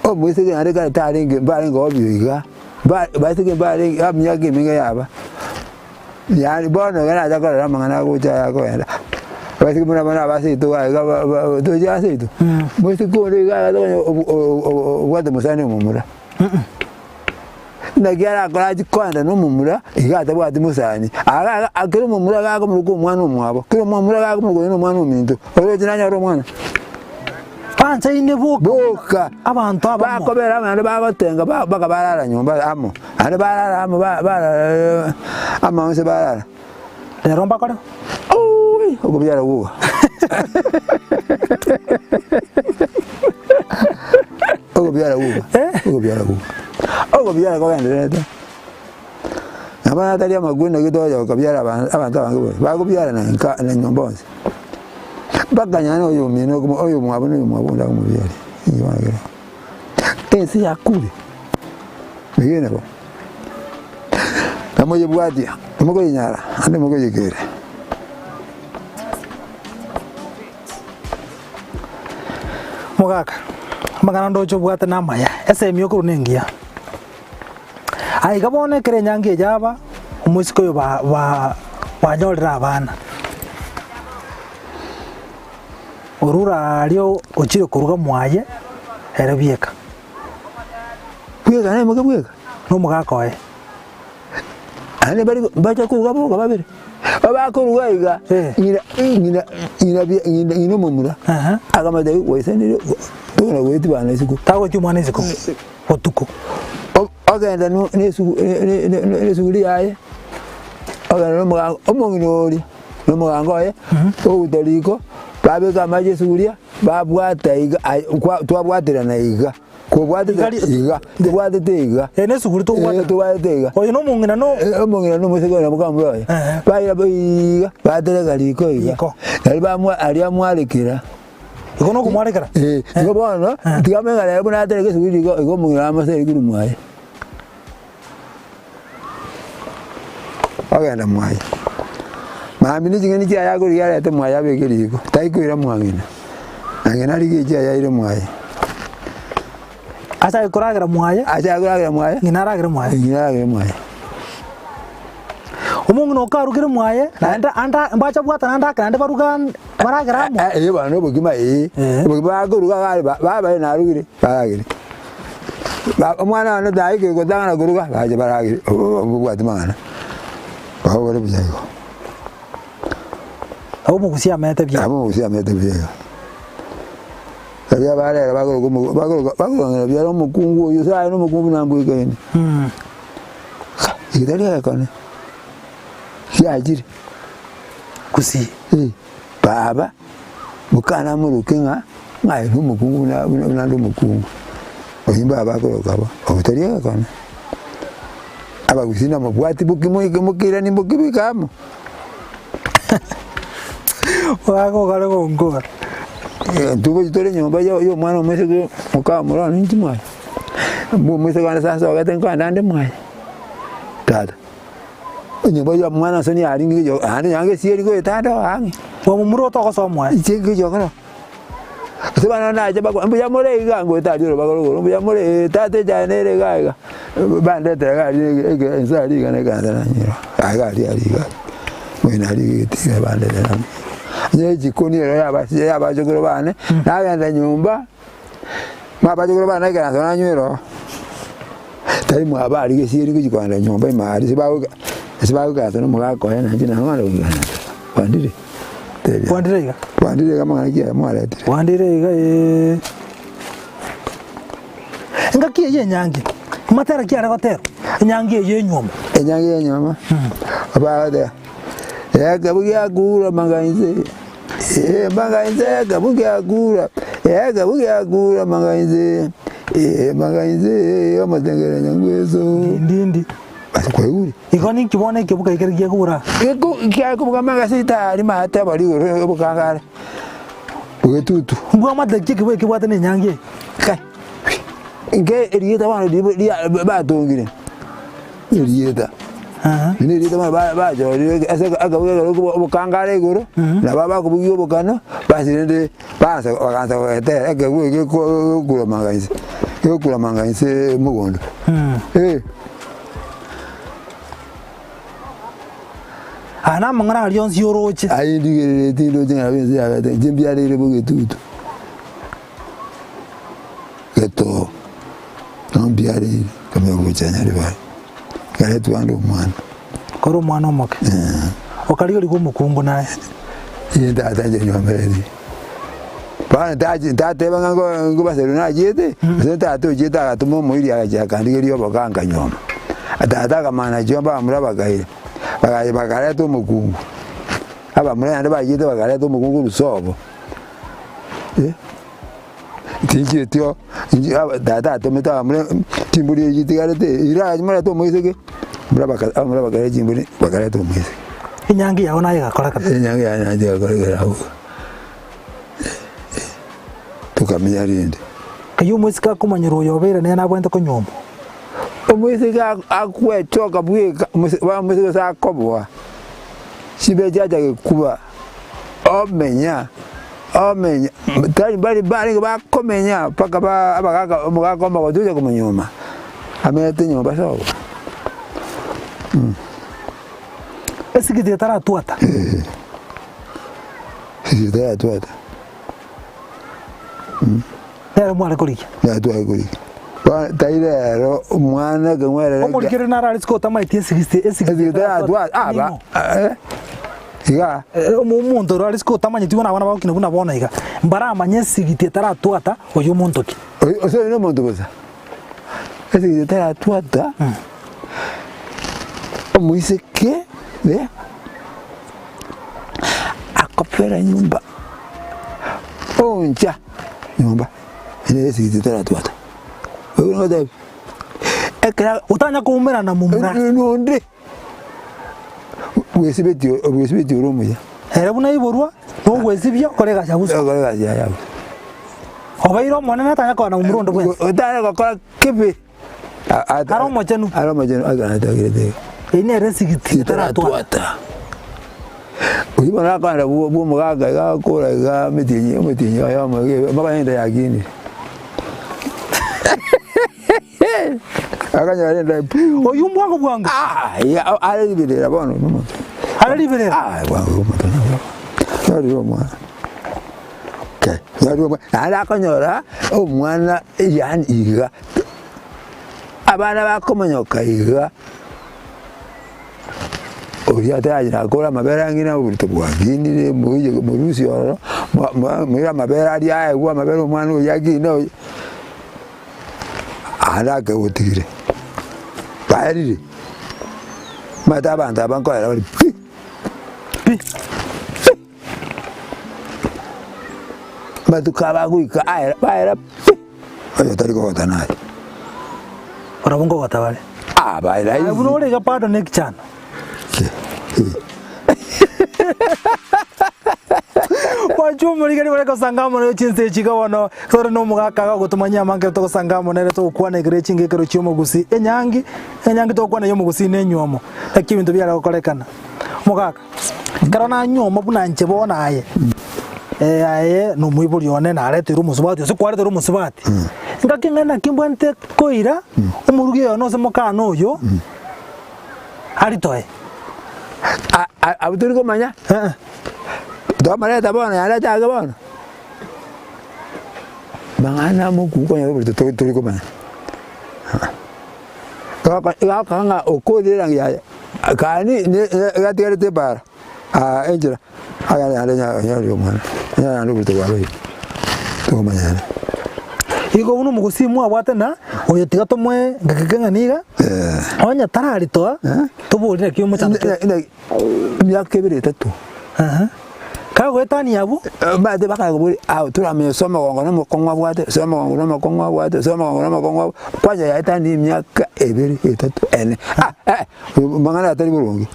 omoiseke naende kare tarenge mbarenge obio iga, mba baiseke mbarenge emiaka emenge yaba, yaani bono iga nacha korora amang'ana agocha aya akogenda, abaiseke buna bono aba seito iga iga ba ba tochi ase seito, moiseke onde iga agacha konya obu o- obwate mosani omomura. Naki arakore achie koenda nomomura, iga atabwati mosani. Aga iga kera omomura iga akomoroka omwana omwabo, kera omomura iga akomoroka oyo nomwana ominto, oroche nanyore omwana. Banchaine boka Boka abanto abamo. bakobera amo naende bagotenga ba mpaka barara nyomba amo, naende barara amo ba barara amo onsi barara. Rero mbakore. Oooi okobiara gwoka. Okobiara gwoka. Eh? Okobiara gwoka. Okobiara kogendererete. Nabo natari amakweri naki togocha gokabiara aba abanto abange bobe, bakobiarana nka na nyomba onsi. Mpaka nyane oyo omino okomo oyo omwabo na oyo omwabo onde akomobiaria, inki bono kere oo. Ense yakure, egene bo. Namoyebwatia, mokoyenyara, naende mokoyekera. Mogaka, amang'ana ndoche obwate namaya, esemi okorwa nengiya. Aiga bono ekero enyangi eye yaba, omoiseke oyo ba ba banyorire abana. Orure aria ochire koruga mwaye ere bieka. Bweka naye moke bweka. Na omogaka oye. Naende bari bacha koruga boka babere, bakoruga iga, Eh. ng'ina ng'ina ng'ina bia ng'ina ng'ina omomura, Aha. akamotebia gwaisanire tokona goetia bana isiko. Tagoetia omwana isiko, botuko. O- Ogenda no na esugu ne ne ne esuguri yaye, ogenda na omogango omong'ina oria, na omogango oye, oguta riko, babeka amache esuguria, babwata iga aye kwa twabwaterana iga. Kobwatete Igari- iga, tobwatete iga. Eye nesuguri tobwatete. Eh, tobwatete iga. Oyo nomong'ina no Eh, omong'ina na omoiseke oyo na mokamura oye. Ehe. Baira bo iga, batereka riko iga. Riko. Nario bamwa aria amwarekera. Igo nokomwarekera. Eh, igo bono, Eh. tiga ameng'ana ere buna atereke esuguri riko, igo omong'ina amoseri korwa mwaye. Ogenda mwaye. Mambia ne ching'eni chiaye akorigia arete mwaye abeke riko, taikoira mwang'ina. Na ng'ina arigie echiaye aire mwaye. Achake koragera mwaye. Achake koragera mwaye. Ng'ina aragere mwaye. Ng'ina aragere mwaye. Omong'ina okarugire mwaye, naende anda mbacha bwata naende ake naende baruga baragere amo. Eh, eh, bono obokima ee. Eh. Obokima bakoruga iga ba- babae narugire, baragere. Ba omwana one taikire gotang'ana koruga, bache baragere obwati mang'ana. Bagokora buya igo. Nabo omogusia amete buya. Nabo omogusia amete buya igo. Riria barera bakoroka omo bakoroka bakorong'ina biara omokungu oyio ase aye na omokungu buna mbwekaine. Eki tari egekone, kiachire. Gusii. Eh, baba, mokana amoroke ng'a ng'a aye na omokungu buna buna buna ande omokungu. Oyio mbaba akoroka bo, obo tari egekone. Abagusii namobwati bokimo eke mokeirani mokebeke amo. Ogaka okare gonkora. Intwe tore nyomba ya ya omwana omoiseke mokamura one inche mwaye, mbwa omoiseke one sasa ogete nkogenda ande mwaye, tata, enyomba ya omwana ase niarenge yo naende nonye gesieri goeta ande oo ang'e. Omomura otogosoa mwaye. Inche ngechiokora, ase abana nache bakwa mbuya more iga ngoeta aria orobago rogoro mbuya more eh tata echae nere iga iga, bandetera iga aria ege ege ense aria iga na ekansa nanyora, iga aria aria iga aria. Moino aria egete iga bandetera. Onye echikoni ero yabachire yabachokoro bane, nagenda nyomba, mwabachokoro bane naikaransa nanywera oo, tari mwaba aria gesieri ngochia kogenda nyomba ime aria ase bagoika ase bagoikaransa na omogaka oye nainche nabo ng'ana goikaransa, kwandire? Tebia. Kwandire iga? Kwandire iga amang'ana ki aya mwaretire? Kwandire iga eeh. Engaki eye enyangi, amatera ki are goterwa? Enyangi eye enywomo. Enyangi ya enywomo, bagoteba. Ekebwe giakura manga inse, eh, manga inse ekebwe giakura, ekebwe giakura manga inse, eh, manga inse omotengere nyangweso. Ndindi. Ase kwaigure? Igo ninki bono ekebuka ekere giakura? Geko giakobuga manga ase ritari maate abari igoro obokangare bogetutu. Mbwamate ki ekebuya kebwate na enyangi eye? Kai, nke erieta bono riria ria batongire. Erieta. Buna erieta bono ba- bachorire ase akabuga ekero kobo obokangare igoro, nabo abakobugia obokano, basi rende baansa bakaansa goetera ekebuya ekio gekoramanga inse, gekoramanga inse mogondo. Eh. Aya namang'ana aria onsi oroche. Aye ndigerereti ndoche ng'a nabo ense yabete, inche mbiareire bogetutu, getoo. Nabo mbiareire, nkamanya gocha Nyaribari, nkaretwa ande omwana. Kore omwana omoke. Okarigerigwa omokungu naye. Inche tata inche nywomereti. Bono ntachi ntateba ng'a ngo ngobaserwa nachiete, gose tata ochiete agatoma omoiri agachia akandigeria oboka akanywoma. Tata akamanya nachio abamura bakaira, bagacha bakareta omokungu, abamura naende bachiete bakareta omokungu korwa sobo. Tinchieti oo, inche aba tata atomete abamura chimbori echi chitigarete, ira morete omoiseke. Mbura baka abamura bakare chimbori bakareta omoiseke. Enyangi yao naye egakora kabisa. Enyangi yane naye egakora ekero abwo. Tokamenya rende. Kayio omoiseke akomanyera oyo obeire nere nabwenerete konyuomwa. Omoiseke agwechoka bweka, bono omoiseke ase akoboa, chibe chiacha gekuba, omenya, omenya, tari mbari barenge bakomenya mpaka ba abagaka omogaka omogotu ocha komonyuoma, amenyete nyomba sobo. Esigiti etaratwata. Esigiti etaratwata. Nere mware korigia. Nere tware korigia. Bono tari rero omwana ekeng'werere Omorikere naro are isiko otamaeti esigisi esigisi Esigiti etaratwata aba ning'o? eh, iga. Omonto oro are isiko otamanyeti buna abana bagokina buna bono iga, mbaramanye esigiti etaratwata oyio omonto ki? Ose oyo nomonto bosa? Esigiti etaratwata, omoiseke eh, akopera nyomba, oncha nyomba, ere esigiti etaratwata. Oyo nogotebia, ekero Otanya koumerana momura. nonde, bwesibetie bwesibetie ore omuya. Ere buna aiborwa, nogwesibia okore egasi ya bosa. Okore egasi yaye abwo. Obeire omonene tanya koba na momura onde bwensi. Otare gokora kebe. Are omochenu. Are omochenu aganatagirete iga. Eyio nere esigiti etaratwata. Etaratwata. Oyio bono akogenda bwo bwa omogaka iga akora iga emetienyi omotienyi oyomo iga mpaka enda yakinire. Akanyora enda pu. Oyio mbwango bwango. Ah, ya are riberera bono nomonto. Are riberera. Ah, bwango omonto nabo. Nyorire omwana. Okay, nyorire omwana. Naende akonyora omwana yaani iga. Abana bakomonyoka iga. Oria atarachi nakore amabere ang'ina oborito bwakinire moiye morusie ororo, moire amabere aria aegwe amabere omwana oyio akine oyo. Aande akegotigire, baerire, omanyete abanto aba nkoera bare pi, pi, pi, amatuko aba agoika aera baera pi, oyo tari kogota naye. Barabwo nkogota bare. Ah, baera Aye buna ore iga bado nekichano. Mwanchwa omorigani bare gosanga amo naye chinsa echi iga bono tore na omogaka iga ogotomanyia amange togosanga amo nere togokwana ekero echinga ekero chia omogusi enyangi enyangi togokwana ya omogusi na enywomo naki ebinto biare gokorekana. Omogaka, ekero nanyuoma buna inche bono aye aye na omoibori one nareterwe omosubati gose kwareterwe omosubati, ngaki ng'a naki mbwenerete koira omorugi oyo nose mokana oyo. Aritoe. Abwo tori komanya? Twamareta bono yareta ake bono. Mang'ana amoku okonyora oborito tori tori komanya. Gakora ng'a okorire erangi yaye, kani ne gatigarete ebara, enchera, agende naende onyorire omwana, onyore naende oborito bwabeire, tokomanya naende. Igo buna omogusii mwabwate na oyo tiga tomoe ngaki keng'ana iga, onye tararitoa, tobori naki omochando ki. Emiaka ebere etato. Kagoetania abwo. Omanyete bakaya koboria, ah toramenya ase omogongo na omokong'u abwate, ase omogongo na omokong'u abwate, ase omogongo na omokong'u abwate, kwanza yaetania emiaka ebere, etato, ene, ah eh amang'ana aya tari boronge,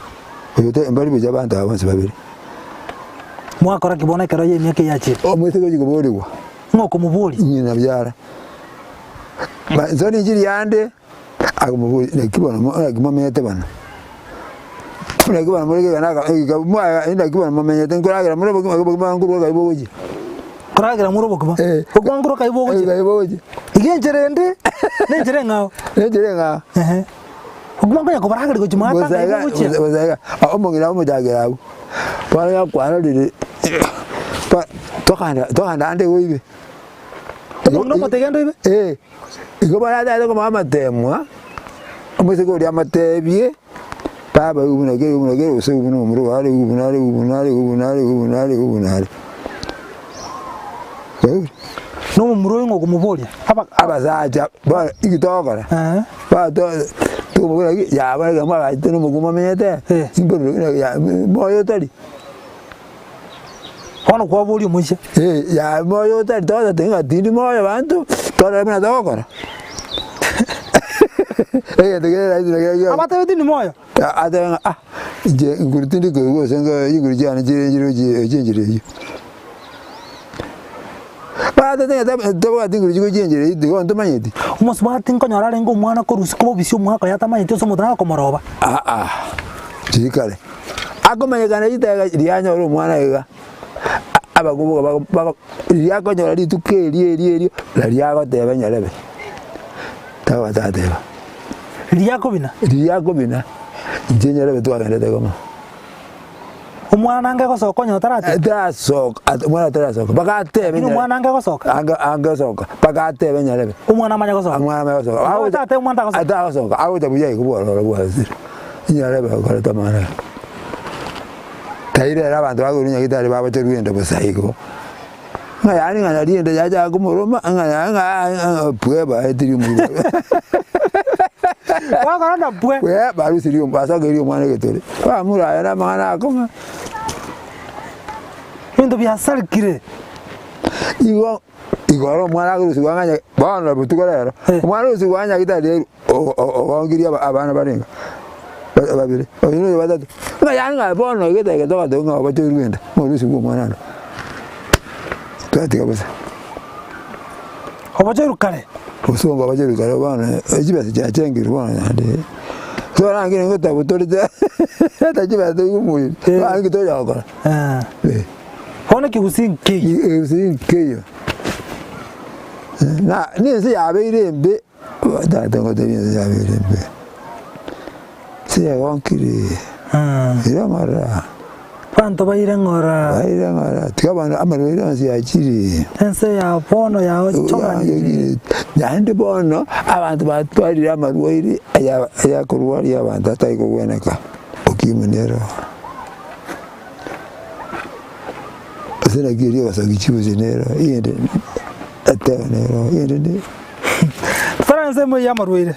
oyo te mbari buya abanto aba bonsi babere. Mwakora ki bono ekero y'emiaka eyio yachire? Omoiseke ochia koborigwa. Ng'o okomoboria? Ng'ina biara. Ba nsoni nchiria ande, akomoboria naki bono mo naki momenyete bono? Naki bono more kegana aka egeka mwaye naki bono momenyete nkoragera more obokima obokima nkorwa nkai bogochia. Koragera more obokima? Eh. Obokima nkorwa nkai bogochia? Nkai bogochia. Iga enchera ende, na enchera eng'ao. Na enchera eng'ao. Ehe. Obokima nkonya koborageria gochia mwatanga Bosa iga nkai bogochia. bosa iga, omong'ina omochakera abwo, bono yakwarorire. Tokanda tokanda ande oibe. Omong'ina omotebia genda oibe? Eh, igo baratake komoa amatemwa, omoiseke oria amotebie, baba igo buna kere igo buna kere gose igo buna omorware are igo buna are igo buna are igo buna are igo buna are igo buna are. Kwaigure? Na omomura oyo ng'a okomoboria, aba Abasacha bono inki togokora? Eeh. Bono to tokomobora ng'a yaba ekero mwagachete na omokungu momenyete, Eh. imbororo ya moyo otari. Bono kwaboria omoisia. Eh, yaya moyo otari togoteba ng'a tindi moyo banto, torore buna togokora. Egento kere rahisi nakio kia Abatebeti ndi moyo. Atebe ng'a ah, inche nguru tindi koigwa gose nga chinguru chiane chire chire gochia gochia enchera eyio. Batete ng'a tab tabwati nguru chigochia enchera eyio tiga ntomanyeti. Omosubati nkonyora arenge omwana korusia kobobisia omwaka oye atamanyeti ase omonto naro komoroba. Aa, riria kare. Akomanyekana ritaiga rianyora omwana iga, abakoboka bago bago riria akonyora rituko erio erio erio, nario agoteba nyarebe, taba tateba. Riria akobina. Riria akobina, inche nyarebe twagendete komo. Omwana nange gosoka onye otarateba. Tarasoka, at- omwana tarasoka, mpaka atebe Lakini omwana ange gosoka. Ange ange gosoka, mpaka atebe nyarebe. Omwana amanye gosoka. Omwana amanye gosoka. Igo Agocha- atatebe omwana tagosoka. Atagosoka, agocha buya igo bwororo bwasire. Nyarebe okoreta amang'ana aya. Tairera abanto bakorwa nyagitari bagocha rwende bosa igo. Ng'a yaani ng'a nari ende yachaka komoroma ng'a ya ng'a ng'a pwe baetiri omoibori. Bagokora na pwe. Pwe barusirie omo basokerie omwana egetore. Bamura aye na amang'ana akong'a. Ebinto biasarekire. Igo igoro omwana akorusigwa ng'a nya bono botuko rero, Eh. omwana orusigwa ng'a nyagitari rero o- o- ogongirie aba abana barenge ba babere, oyo na oyo batato, ng'a yaani ng'a bono egete togateba ng'a obachoirwe enda, ng'a orusigwe omwana aro. Twatiga bosa. Obochoirwe kare. Bosongo obochoirwe kare bono chibesa chiachengirwe bono naende, torangire ngotabutorete ata chibesa toigwe omoyio, Eh. bono nki tonya gokora. Eh. Bono ekegusii nkeiyo. Ekegusii nkeiyo. Na nense yabeire embe, tata ngotebie ense yabeire embe, ense yagonkire, ere ng'ora. Abanto baire ng'ora. Baire ng'ora, tiga bono amarwaire onsi achire. Ense ya bono yaochoganire. Naende bono abanto batwarire amarwaire aya ayakorwaria abanto atari kogweneka, ukimwi nero. Ase naki erio ogosokia chibusi nero, eyende etebe nero, eyende ne. Totara ensemo eyio y'amarwaire,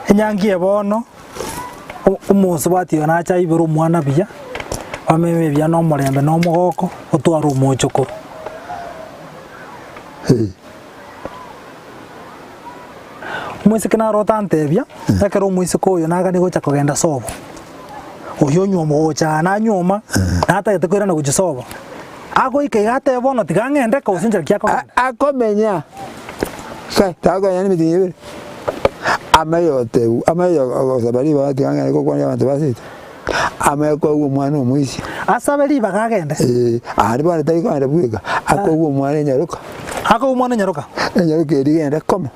enyangi eye bono. Omosubati oyo nache aibere omwana buya, bameme buya na omorembe na omogoko, otware omochokoro. Omoiseke naro otantebia, ekero omoiseke oyo naganie gocha kogenda sobo, oyio onyuoma gocha aa nanyuoma, natagete koirana gochia sobo, agoika iga atebe bono tiga ng'ende gose nchera ki akogenda. Akomenya, takomenya na emetienyi ebere. Amaye gotebwa, amaye gosaba ribaga tiga ng'ende gokwania abanto ba seito, amaye koegwa omwana omoisia. Asabe ribaga agende. Eeh, aria bono tari kogenda bweka, akoegwa omwana enyaroka. Akoegwa omwana enyaroka. Enyaroka eria genda komo.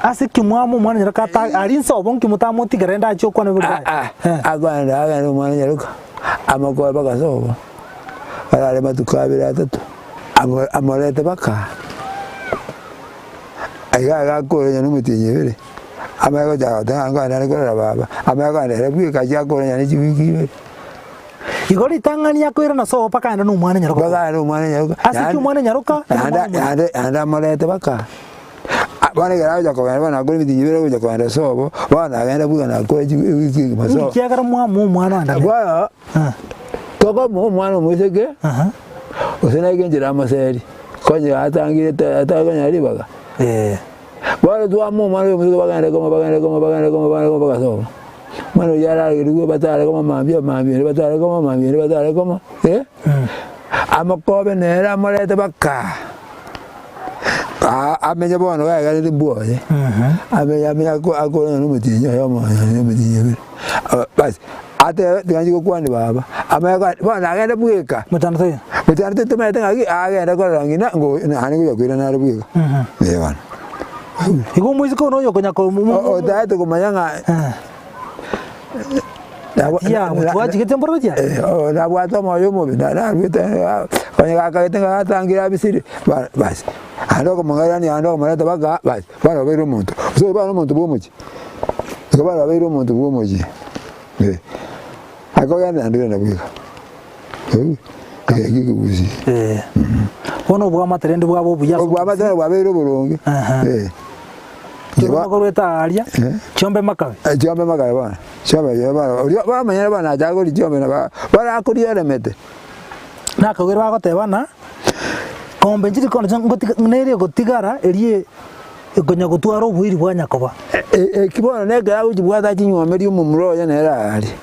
Ase ki mwama omwana enyaroka ata aria inse obo nki motamotigera rende achie okwana bori baye? Ah ah, akogenda agende omwana enyaroka, amokoe mpaka sobo, arare matuko abere atato, amo amorete mpaka. Aiga agakorenya nomotienyi ebere, amanye gochaka goteba ng'a nkoenda nare korora baba, amanye kogenda ere bweka achia akorenya ne chiwiki ibere. Igo ritang'ani akoirana sobo mpaka aende na omwana nyaroka. Mpaka aende na omwana nyaroka. Ase ki omwana nyaroka? Naende naende naende amorete mpaka bono ekero agocha kogenda bono akore emetienyi ebere agocha kogenda sobo, bono agende bweka nakore ewiki engima sobo. Ekiagera mwamoa omwana ande. Bono, tokomoa omwana omoiseke, gose naike enchera amoseri. Konya atangire atakonyora ribaga. Bono twamoa omwana oyo omoiseke bagende komo bagende komo bagende komo bagende komo mpaka sobo. Omwana oyio aragerigwe batare komo mambia mambia ere batare komo mambia ere batare komo eh, amokobe nere amorete baka amenye bono gaeganete mbwoye, amenye amenye akore nonya omotienyi oyomo nonya omotienyi ebere. Basi. Atebe, Tiga inche gokwania baba. Amanye ko bono nagende bweka. Mochando taiyo. Mochando taiyo tomaete ng'aki agende korora ng'ina ngo naende ngocha koirana are bweka. Eh bono. Igo omoiseke oyo noyo okonya ko Otaete komanya ng'a twachigete mboro gochia? Nabwate omoyo omobe, naruete onye gakagete ng'a gatangire abisire, basi. Naende okomong'airania naende okomoreta mpaka basi, bono obeire omonto. Gose oyo bono omonto bwa omochie. Igo bono obeire omonto bwa omochie. Akogenda naende ogenda bweka. Eki ekegusii. Bono obwamate rende bwaba obuya ase Obwamate nabo bwabeire oboronge. Chiombe korwete aaria, chiombe makabe. Chiombe makabe bono, chiombe erio bono, oria bono omonyene bono nachaka koria chiombe nabo bono akoria oremete. Nakogera bagoteba ng'a, ng'ombe nchiri kondo ngotiga nere egotigara eria. Ekonya gotwara oboiri bwa nyakoba. Eki bono nekero agochibwata achinywomerie omomura oye nere aaria.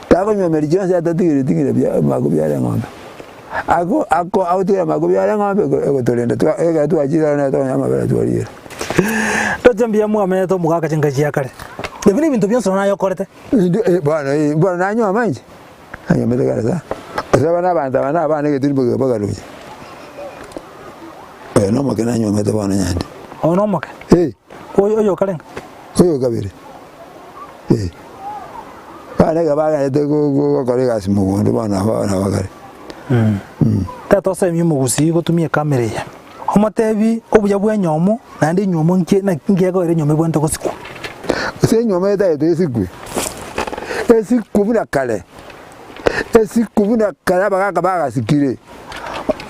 Takonywomeria chionsi atatigereti ng'ina bia makobi are eng'ombe. Ako ako agotigera makobi are eng'ombe ego egotorenda twa ekero twachire aro nere tokonyora amabere twariera. Ndoche mbuya mwamenyete omogaka chingaki chia kare. Ebi nebinto bionsi nonya naye okorete. Intwe eh bono eh bono nanyuoma inche, nanyuomete kare sana. Gose bono abanto aba na abana egeturi mbogiga bagaroche. Oyo na omoke nanyuomete bono nyande. Oyo na omoke? Eh. Oyo oyo okarenga? Oyo okabere, eh. Bono ekero bagenderete go- go- gokora egasi mogondo bono nabo nabo kare. Tata osemie omogusii gotumia ekamera eye. Omotebi obuya bw'enyomo naende enyomo nki naki ngegoera enyomo ebwenerete gosikwa. Ase enyomo etagete esikwe, esikwe buna kare, esikwe buna kare abagaka bagasikire,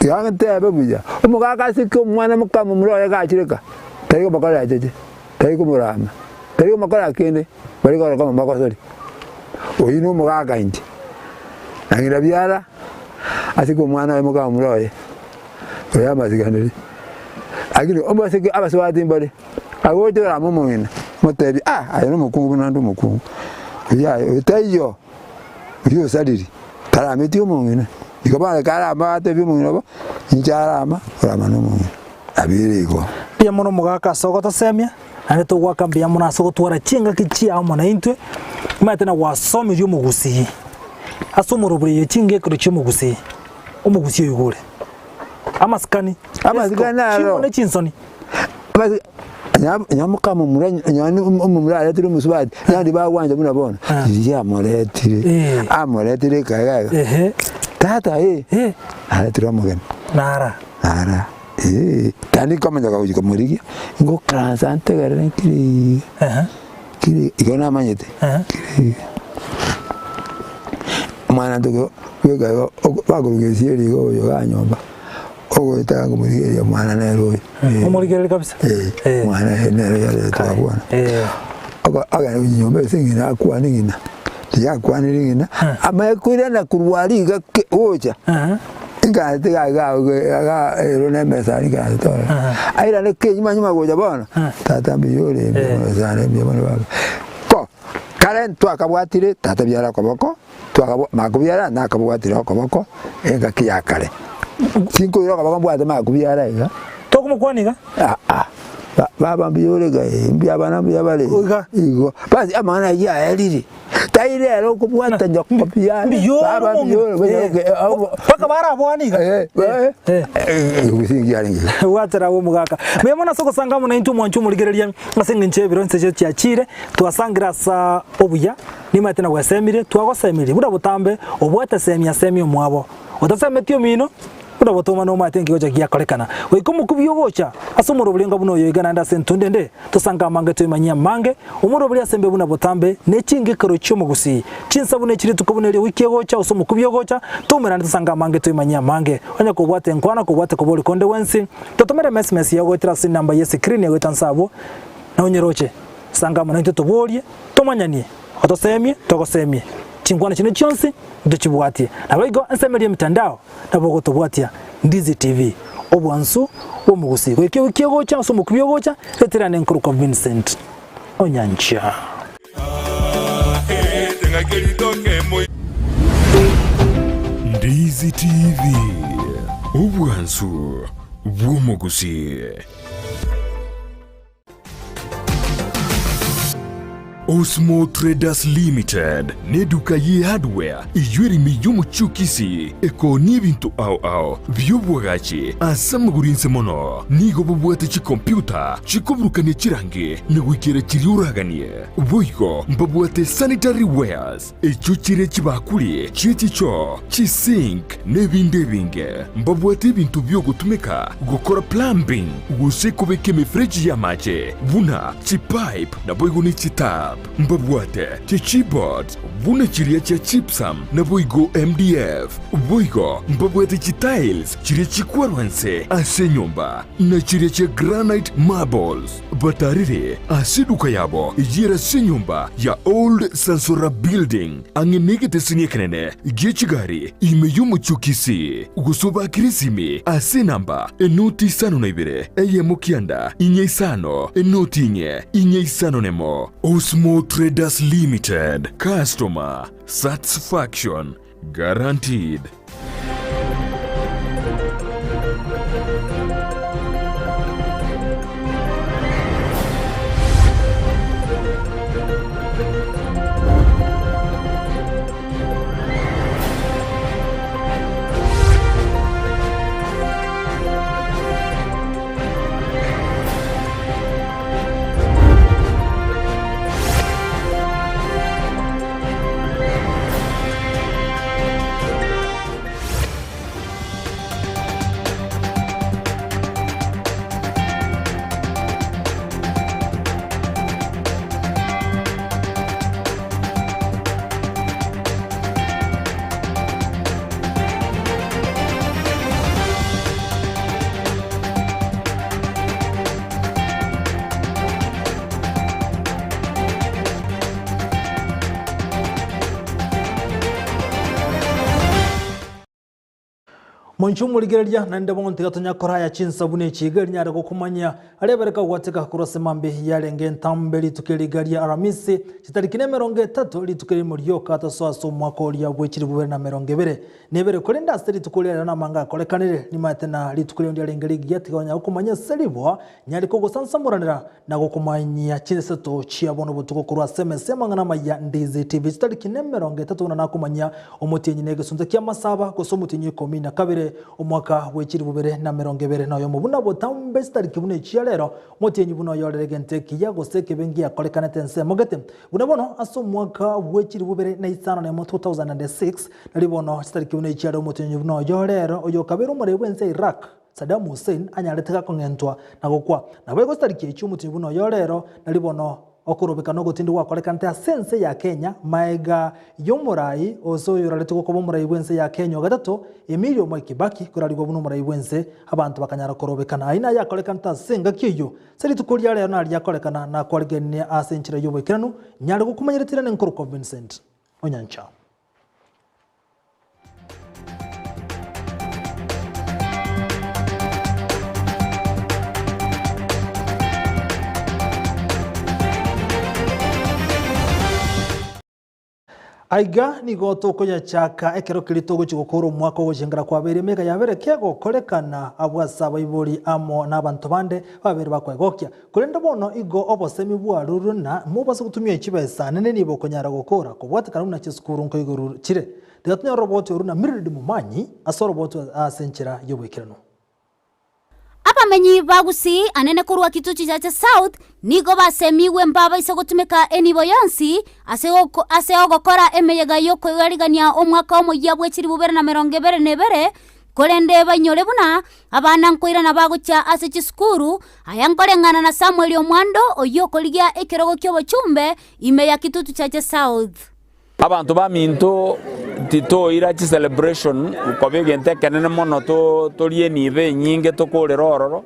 iga ntebe buya, omogaka asike omwana mokamomura oye gachire ka, tari komokorera cheche, tari komorama, tari komokorera kende, bari korora koma makosori. Oyio na omogaka inche, na ng'ina biara, asike omwana oye mokamomura oye. Oyo amasiganeri. Lakini omosike abasubati mbare, agocha orame omong'ina, omotebie ah aye nomokungu buna inde omokungu, oyio aye oyo taiyo, oyio osariri, tarameti omong'ina. Igo bono ekero arame atebie omong'ina obo, inche arama, orama na omong'ina. Nabo ere igo. Mbuya mono omogaka ase ogotosemia, naende togoaka mbuya mono ase ogotwara chingaki chiao amo naintwe, omanyete na gwasomirie omogusii ase omorobori oyo chingekero chi'omogusii. Omogusii oigure amasikani, Amasikani aro. ching'o ne chinsoni. Amasi- nya- nyamokamomura nyani omomura aretire omosubati, yandi bagwancha buna bono, Ah. riria amoretire, Eh. amoretire ekaega iga, Ehe, tata eh, eh, aretire omogeni, nara. nara eh, tandi nkomenyoka gochia komorigia, ngokaransa ntegerere nkire iga, Ehe, nkire igo namanyete, ehe. nkire iga. Omwana ntoke bweka igo bakoruga esieri igo oyo igaa nyomba, ogoeta komorigereria omwana nere oyo. Omorigereria kabisa? Eh, omwana nere oyo aretwa abwo. Eh. Agenda gochia nyomba ase ng'ina akwane ng'ina, riria akwanire ng'ina, amanye koirana korwa aria iga ke gocha, inkaranse iga iga iga ero na emesa aria inkaranse ororo. Airane kenyuma nyuma gocha bono, tata mbuya ore mbuya mono sana mbuya mono baba. Ko. Kare ntwakabwatire tata biara okoboko, twakabwa makobiara nakabwatire okoboko engaki ya kare. Tinkoira okoboko mbwate makobiara iga. Tokomokwana iga? Aa, ba- baba mbuya ore iga eh, mbuya abana mbuya bare Iga. igo. Basi amang'ana ayio aerire, tai rero okobwata nyoko biara, Mbuya ore baba mbuya ore omong'ina. eh, eh, Mpaka barabwane iga? eh, eh, Eh. eh, gose nkiarenge iga. Gwachera abwo omogaka. Mbuya mono ase ogosanga amo naintwe omwancho omorigereria ase eng'encho y'ebiro inse echi chiachire, Twasangire ase obuya, nimaete na gwesemirie, twagosemirie buna botambe obwate semia semia omwabo. Otasemeti omino, buna botoma nomaete inki gocha giakorekana. Goika omokubi ogocha ase omoroberio buna oyo iga naende ase entunde ende, tosange amange toimanyie amange, omoroberio ase embe buna botambe, ne chingekero chi'omogusii. Chinsa buna echi rituko buna erio wiki egocha gose omokubi ogocha, toumerane tosange amange toimanyie amange. Onye kobwate enkwana kobwate kobori konde gwensi, totomere emesimesi yao goetera ase enamba y'esikrini egoeta nse abwo, na onyeroche. Sanga amo naintwe toborie, tomanyanie, otosemie, togosemie. Chinkwana chino chionsi ntochibwatie. Naboigo ensemo eria y'emitandao nabo ogotobwatia Ndizi TV, obwansu bw'omogusii. Goika ewiki egocha ase omokubi ogocha, reterane nkorokwa Vincent Onyancha. Ndizi TV, obwansu bw'omogusii. Osmo Traders Limited neduka ye hardware eyio ere ime y'omochie o Kisii ekoonia ebinto ao ao bi'oboagachi ase amagoro inse mono. Nigo bobwate chikompyuta chikoburukania chirangi na goikera chiria oraganie. Boigo mbabwate sanitary wares echio chire chibakuri chie chichoo, chisink na ebinde ebinge. Mbabwate ebinto bi'ogotumeka gokora plumbing gose kobeka emefereji y'amache buna chipipe naboigo ne chitap. Scrap, mbabwate chichipboards buna chiria chia gypsum naboigo MDF. Boigo mbabwate chitiles chiria chikwarwa inse ase enyomba, na chiria chia granite marbles. Batarire ase eduka yabo eyio ere ase enyomba ya Old Sansora Building, ang'e negeteseni ekenene gie chigari ime y'omochie o Kisii. Gose obakire esimi ase enamba enoti isano na ibere, eyemo kianda, inye isano, enoti inye, inye isano nemo. Osmo Traders Limited, Customer Satisfaction Guaranteed. Monche omorigereria, naende bono tiga tonya koraya chinsa buna echi iga rinyare gokomanyia aria bare kagwateka korwa ase mambia yarenge entambe rituko eri iga ria Aramisi, chitariki nemerongo etato, rituko erimo rioka tosoa ase omwaka oria bwe chilifu bibere na emerongo ebere nebere. Korende ase rituko riarero namanga akorekanire, nimaete na rituko riao ndiarenge rigiya, tiga onya gokomanyia ase riboa, nyare kogosansamoranera na gokomanyia chinseto chia bono botuko korwa ase emesa y'amang'ana amaya Ndizi TV. Chitariki nemerongo etato buna nakomanyia omotienyi na egesunte ki'amasaba, gose omotienyi o ikomi na kabere, omwaka bwe chilifu bibere na emerongo ebere na oyomo. Buna botambe chitariki buna echia rero, omotienyi buna oyorere egento ekiya gose ekebe ngiakorekanete ensemo gete. Buna bono ase omwaka bwe chilifu bibere na isano na emo, 2006, nari bono chitariki buna echia rero omotienyi buna oyorere oyokabere omorei bw'ense ya Iraq, Saddam Hussein anyarete gakong'entwa na gokwa. Naboigo chitariki echio omotienyi buna oyo rero, nari bono okorobeka na ogotindi gwakorekanete ase ense ya Kenya maega y'omorai ose oyoraretwe gokoba omorai bw'ense ya Kenya ogatato, Emilio Mwai Kibaki korarigwa buna omorai bw'ense, abanto bakanyara korobekana. Ayio naye akorekanete ase engaki eyio. Ase rituko ria rero nario akorekana na kwarigania ase enchera y'oboikeranu, nyare gokomanyeretie rende nkorokwa Vincent Onyancha. Aiga nigo tokoyachaka ekero keria togochia gokora omwaka ogochengera kwabeire emeyega yabere kegokorekana abwo ase abaibori amo nabanto bande babere bakwegokia. Korende bono igo obosemi bwarurwe na mobase gotumia chibesa nene nibo okonyara gokora kobwatekana buna chisukuru nkoigoro chire. Tiga tonyore oroboti oru na Mildred Momanyi ase oroboti ase enchera y'oboikeranu. Abamenyi ba Gusii anene korwa Kitutu Chache South nigo basemigwe mbabaise gotumeka enibo yonsi ase ase ogokora emeyega y'okoigarigania omwaka omoyia bwe chilifu bibere na emerongo ebere na ebere Korende bainyore buna abana nkoirana bagochia ase chisukuru, aya nkoreng'ana na Samweli omwando oyio okorigia ekerogo ki'obochumbe ime ya Kitutu Chache South. Abanto baminto titoira chicelebration koba egento ekenene mono torie enibo enyinge tokorere ororo,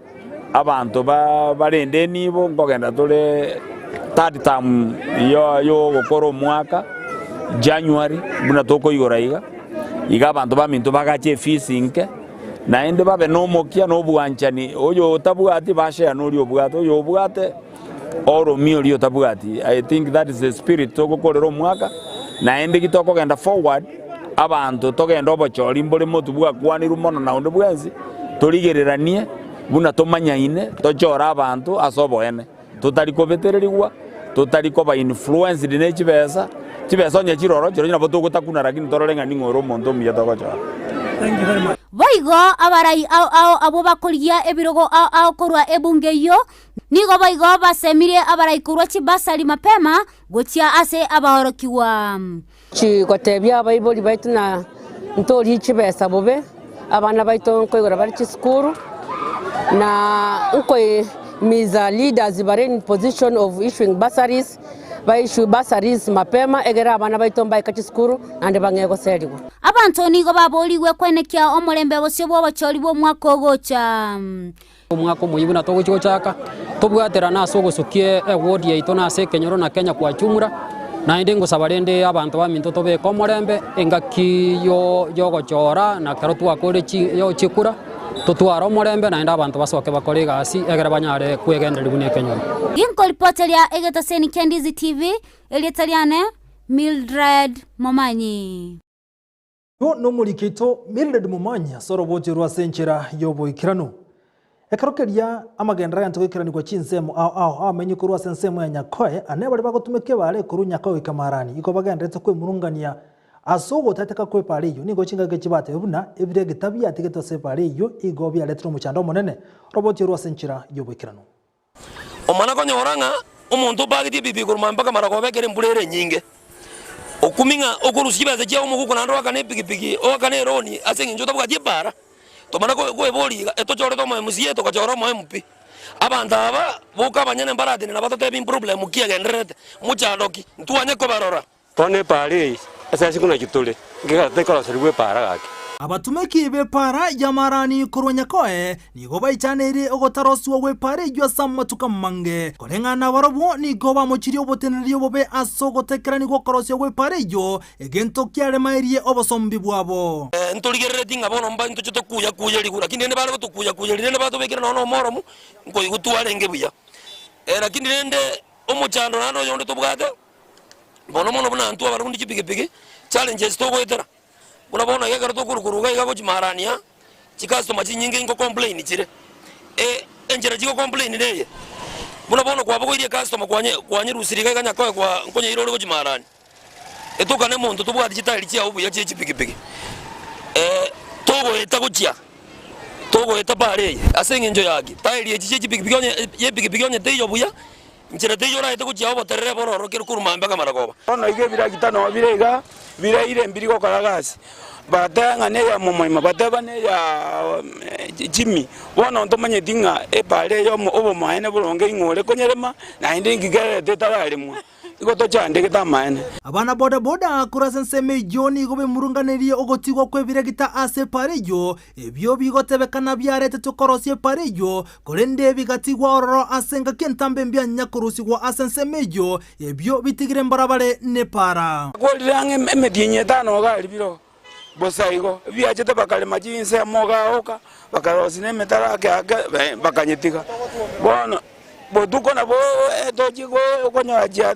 abanto barende enibo nkogenda tore third term yogokora omwaka January buna tokoigora iga, iga abanto baminto bagache efees nke, naende babe na omokia na obwanchani, oyo otabwati bashare na oria obwate, oyo obwate oromie oria otabwati, I think that is the spirit togokorera omwaka, naende ki tokogenda forward, abanto togende obochori mbore motwe bwakwanirwe mono na onde bwensi, torigereranie buna tomanyaine, tochore abanto ase oboene, totari kobetererigwa, totari koba influenced ne chibesa, chibesa onye chire ororo chirochio nabo togotakuna lakini torore ng'a ning'o ore omonto omuya togochora. Boigo abarai ao ao abwo bakorigia ebirogo ao ao korwa ebunge eyio, nigo boigo basemirie abarai korwa chibasari mapema gochia ase abaorokigwa. Chigotebia abaibori baito na ntorie chibesa bobe, abana baito nkoigora bare chisukuru, na nkoimiza leaders bare in position of issuing bursaries. Ba issue bursaries mapema egere abana baito mbaika chisukuru naende bang'ee goserigwa. Abanto nigo baboorigwe kwenekia omorembe bosio bw'obochori bw'omwaka ogocha. Omwaka omoyia buna togochia gochaka, tobwaterane ase ogosukia eward yaito na ase ekenyoro na Kenya kwa jumla, naende ngosaba rende abanto baminto tobeke omorembe engaki yo yogochora na ekero twakore chi yo chikura, totware omorembe naende abanto basoke bakore egasi egere banyare kwegendereria buna ekenyoro. Ginkoripoteria egetaseni kia Ndizi TV, erieta riane Mildred Momanyi. Oyio nomoriki oito Mildred Momanyi ase oroboti orwo ase enchera y'oboikeranu. Ekero keria amagenderero agenderete goikeranigwa chinsemo ao ao abamenyi korwa ase ensemo ya Nyakoe ane baria bagotumeka ebaare korwa Nyakoe goika Marani igo bagenderete kwemurungania ase ogotateka kw'ebaare eyio. Nigo chingaki chibatebe buna ebiregita biatigetwe ase ebaare eyio igo biaretire omochando omonene oroboti orwo ase enchera y'oboikeranu. Omana konyora ng'a omonto obagetie ebibe igoro mambia mpaka maragoba ekero embura ere enyinge, okumia ng'a okorusia chibesa chiago omoguko naende oakane epikipiki, oakane eroni ase eng'encho otabwati epaara, tomana koeboria iga, etochorete omo MCA togachora omo MP. Abanto aba boka abanyene mbaratenena batotebi mproblem ki egendererete, mochando ki, ntwanye kobarora. Bono epaara eye, ase ase naki tore, nkegera tekoroserigwa epaara gaki. Abatumeki b'epaara y'amarani korwa Nyakoe nigo baichaneire ogotarosigwa gw'epaara eyio ase amatuko amange. Koreng'ana nabarabwo nigo bamochirie oboteneneri obobe ase ogotekeranigwa okorosia gw'epaara eyio, egento kiaremairie obosombi bwabo. Ntorigereretie ng'a bono mba intoche tokuya-kuyerigwe, lakini rende bare gotokuya-kuyeria, rende batobekire nonya nomoromu, nkoigwa twarenge buya. Lakini rende omochando naende oyonde tobwate. Mono mono buna intwe abarundi chipigipigi, challenges togoetera, buna bono iga ekero tokorukoru iga iga gochimarania, chicustomer chinyinge ingo complain chire, e enchera chigo complain neye, buna bono kwabogoirie ecustomer kwanye kwanyerusirie iga iga nyakoe kwa nkonyeira ore gochimarania, etokane omonto tobwati chitairi chiago buya chie chipigipigi, togoeta gochia togoeta para eye ase eng'encho yaki, tairi echi chie chipigipigi onye ye epigipigi onye teiyo buya. Inchera teiyo oraete gochia oboterere bororokere korwa mambia akamara koba. Bono iga ebiragita noo bire iga, biraire mbiri gokora gasi, bagateba ng'a neya momoima, bateba neya Jimmy. Bono ntomanyeti ng'a epaara eye obomaene boronge ing'o ore konyerema, naende inki kererete etararemwa. Igo tochandegete amaene. Abana boda-boda korwa ase ensemo eyio nigo bemurunganerie ogotigwa kw'ebiregita ase epaara eyio, ebio bigotebekana biaretetwe korosia epaara eyio, Korende bigatigwa ororo ase engaki entambe mbianya korusigwa ase ensemo eyio, ebio bitigire mbarabare nepaara. Bakorire ang'e emetienyi etano iga aria biro bosa igo, ebiachete bakarema chinsemo iga oka, bakarosia na emetaro ake ake bakanyetiga. Bono botuko nabo etochi okonyora chia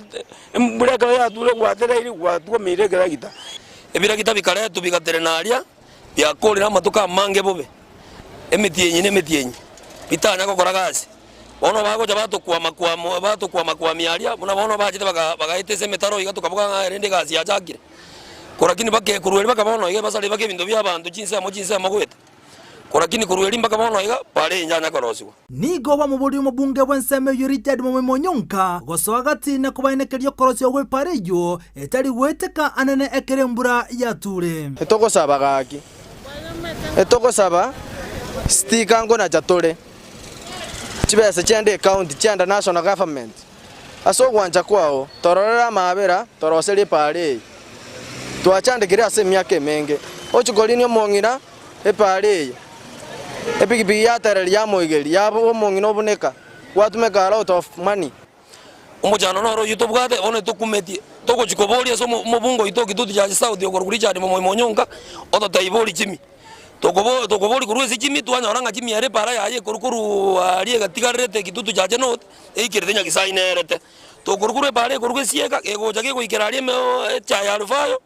embura ekero yature gwatereiri gwatwomeire ekeragita. Ebiragita bikaretwa bigatenena aria, biakorire amatuko amange bobe. emetienyi na emetienyi, bitanya gokora gasi. Bono bagocha batokwama-kwama batokwama-kwamia aria, buna bono bachete baka bagaeta ase emetaro iga tokaboka ng'a rende egasi yachakire. Korakini bake korwa erio mpaka bono iga ebasare bake ebinto bia abanto chinsemo chinsemo goeta. Korakini korwa erio mpaka bono iga bare inchanya korosiwa. Nigo bamoboria omobunge bw'ensemo eyio Richard Momoi Monyonka gosoa gati na kobaenekeria okorosia gw'epaara eyio etari goeteka anene ekero embura yature. Etogosaba gaki. Etogosaba sticker nkonacha tore chibesa chiende ecounty chianda national government ase ogwancha kwao tororere amaabera toroserie epaara eye twachandekire ase emiaka emenge ochia korinia omong'ina epaara eye epikipiki yatereria yamoigeria yaba omong'ina obuneka gwatumeka a lot of money. Omochando noro oyio tobwate, bono tokumetie, togochia koboria ase omobunge oito o Kitutu Church South okorokwa Richard Momoima Onyonka, ototebie bori chimi. Tokobo tokoboria korwa ase chimi, twanyora ng'a chimi ere epaara yaye ekorwa korwa aria egatigarerete Kitutu Church North, eikerete Nyagisae nerete. Tokorwa korwa epaara ekorwa gesieka, egocha gegoikera aria ime echae ya Alufayo.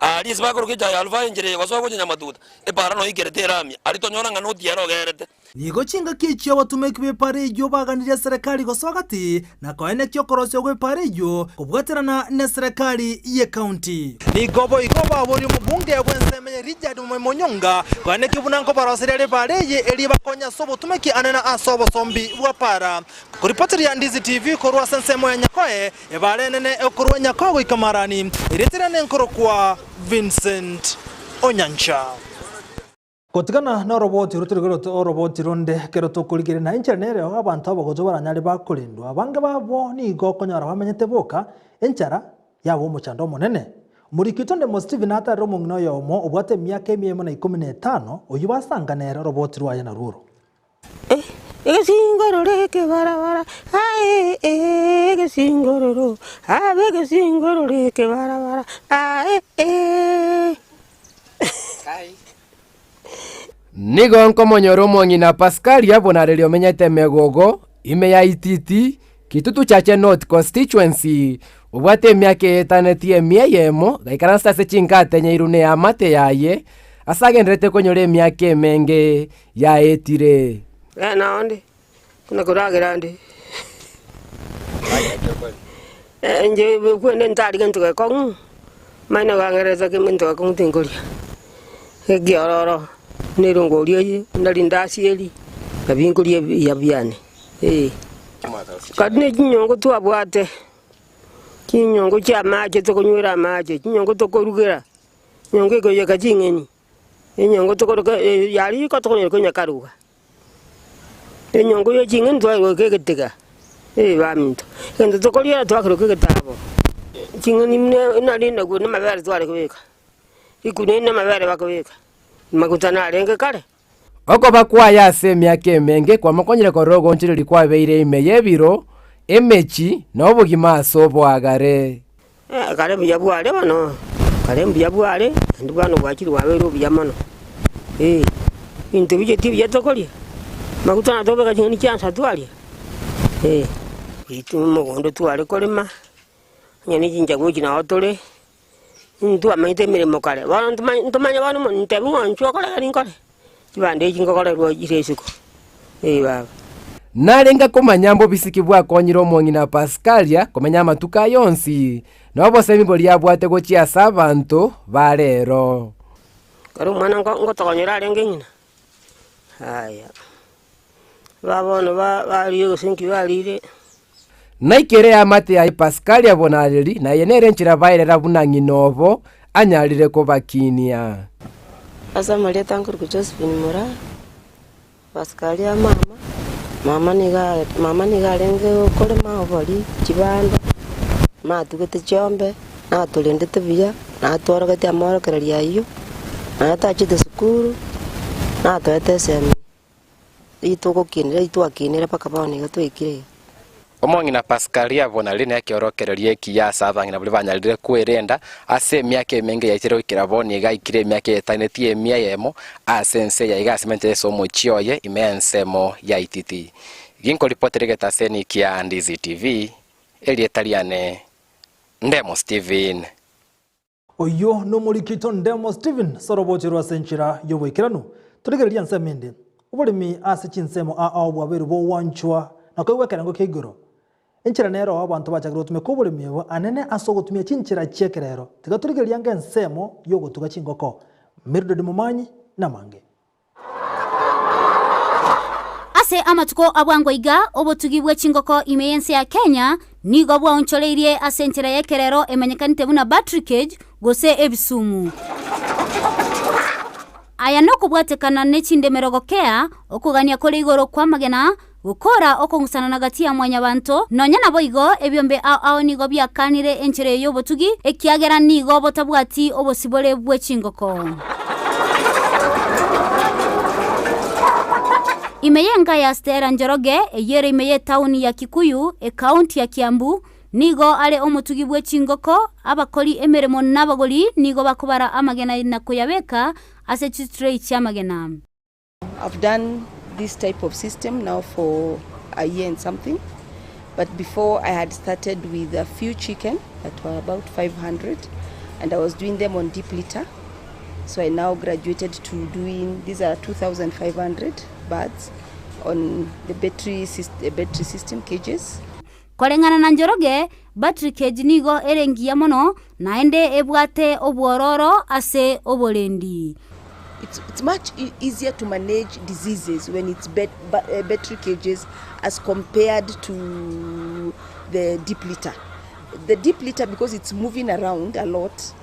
Aaria ase bakoroka echaye Alufa enchera eye gosoa gocha Nyamatuta, epaara noyo ikerete eramia, aria tonyora ng'a noti ere ogerete. Nigo chingaki echio abatomeki b'epaara eyio baganirie eserekari gosoa gati na koenekia okorosia gw'epaara eyio kobwaterana n'eserekari y'ekaunti. Nigo boigo baboria omobunge bw'ensemo eye Richard Monyonga koenekia buna nkobaroseria are epaara eye erio bakonye ase obotumeki anene ase obosombi bwa paara. Koripoteria Ndizi TV korwa ase ensemo ya Nyakoe, Ebaara enene ekorwa Nyakoe goika Marani, erieta riane nkorokwa Vincent Onyancha. Gotigana noroboti oro torigerete oroboti ronde ekero tokorigereria na enchera nereo abanto abagotu baranyare bakorendwa. Abange babo nigo okonyora bamenyete boka, enchara yaba omochando omonene. Omoriki oito Ndemo Stephen atarire omong'ina oyomo obwate emiaka emia emo na ikomi na etano, oyio basanga nere oroboti rwaye narwo oro. Egesingororo ekebarabara, ae eh, egesingororo, abe egesingororo ekebarabara, ae eh. Nigo nkomonyora omong'ina Pascalia Bonareri omenyete Megogo, ime ya Ititi, Kitutu Chache North Constituency, obwate emiaka eetanetie emia eyemo, gaikaransete ase chinkate nyairu na eamate yaye, ase agendererete konyora emiaka emenge yaetire. Ee nao ndi, buna koragera ndi. Inche kwende ntari gento gekong'u, manye nogangerete gento gekong'u tinkoria. Ekiororo, buna erongori eye, buna rindasi eri, nabio nkoria ebiya biane, eh. Kare ne chinyongo twabwate, chinyongo chia amache tokonywera amache, chinyongo tokorugera, enyongo ekoiyeka ching'eni. Enyongo tokoroka ya riko tokonyora konya karuga, enyongo ya ching'eni twayeroka egetega, eh baminto, egento tokoriera twakeroka egetabo. Ching'eni buna nari nago na amabere tware kobeka, rikuneni na amabere bakobeka, maguta narenge kare. Okoba kwaye ase emiaka emenge kwamokonyire korora ogoonchoreria kwabeire ime y'ebiro, emechi, na obogima ase oboagare. Kare mbuya bware bono, kare mbuya bware, naende bono bwachire bwabeire obuya mono. Ee, ebinto bicheti ebiya tokoria, amaguta natobeka ching'eni chiansa twaria, ee. Intwe omogondo tware korema, onye ne chinchagu echi nao tore, ntwamanyete emeremo kare, bono ntomanye ntomanye bono mo ntebi ng'a inchuo okore gari nkore, chibando echi nkokorerwa chire isiko, ee baba. Narenge komanya mbobisiki bwakonyire omong'ina Pascalia komenya amatuko aye onsi, na obosemi boria abwate gochia ase abanto ba rero. Ekero omwana nko ngotogonyera arenge ng'ina, aya, ba bono ba barire gose nki barire. Naikere eamate yaye Pascalia Bonareri, na eye nere enchera baerera buna ng'ina obo anyarire kobakinia. Ase amarieta nkorokwa Josephine Moraa, Pascalia mama, mama nigo mama nigo arenge korema obori, chibando, natugete chiombe, natorendete buya, natworogetie amorokererio ayio, naye tachete sukuru, natoete esemi. Ritugokinire ritwakinire mpaka bono iga twaikire iga. Omong'ina Pascalia Bonareri nekeorokererio ekiya ase abang'ina baria banyarire kwerenda ase emiaka emenge yaitire goikera bono iga aikire emiaka eyetanetie emia eyemo ase ense eye iga asemetie ase omochie oye ime y'ensemo ya Ititi. Ginkoripoteria egetaseni kia Ndizi TV, erieta riane Ndemo Stephen. Oyio nomoriki oito Ndemo Stephen Sorobocherwa ase enchera y'oboikeranu. Torigereria ensemo ende. Oboremi ase chinsemo ao bwabeirwe bogwanchwa na koegwa ekerengo kia igoro. Enchera nero abanto bachakire gotumeka oboremi obo anene ase ogotumia chinchera chi'ekerero. Tiga torigereria ange ensemo y'ogotuga chingoko. Mildred Momanyi namange. Ase amatuko a bwango iga, obotugi bwe chingoko ime y'ense ya Kenya nigo bwaonchoreirie ase enchera y'ekerero emanyekanete buna battery cage gose ebisumu. Aya nokobwatekana ne chindemero gokea, okogania kore igoro kw'amagena, gokora okong'usanana gati ya mwanyabanto, nonya naboigo ebiombe ao ao nigo biakanire enchera eye y'obotugi, ekiagera nigo botabwati obosibore bwe chingoko. Ime y'enka ya Stella Njoroge, eyio ere ime y'etaoni ya Kikuyu, ekaunti ya Kiambu, nigo are omotugi bwe chingoko, abakori emeremo na abagori nigo bakobara amagena na koyabeka ase chitray chi'amagena. I've done this type of system now for a year and something but before I had started with a few chicken that were about 500 and I was doing them on deep litter so I now graduated to doing these are 2500 birds on the battery, the battery system cages. Koreng'ana na Njoroge, battery cage nigo ere engiya mono naende ebwate obwororo ase oborendi. It's, it's much e easier to manage diseases when it's bet, battery cages as compared to the deep litter. The deep litter, because it's moving around a lot,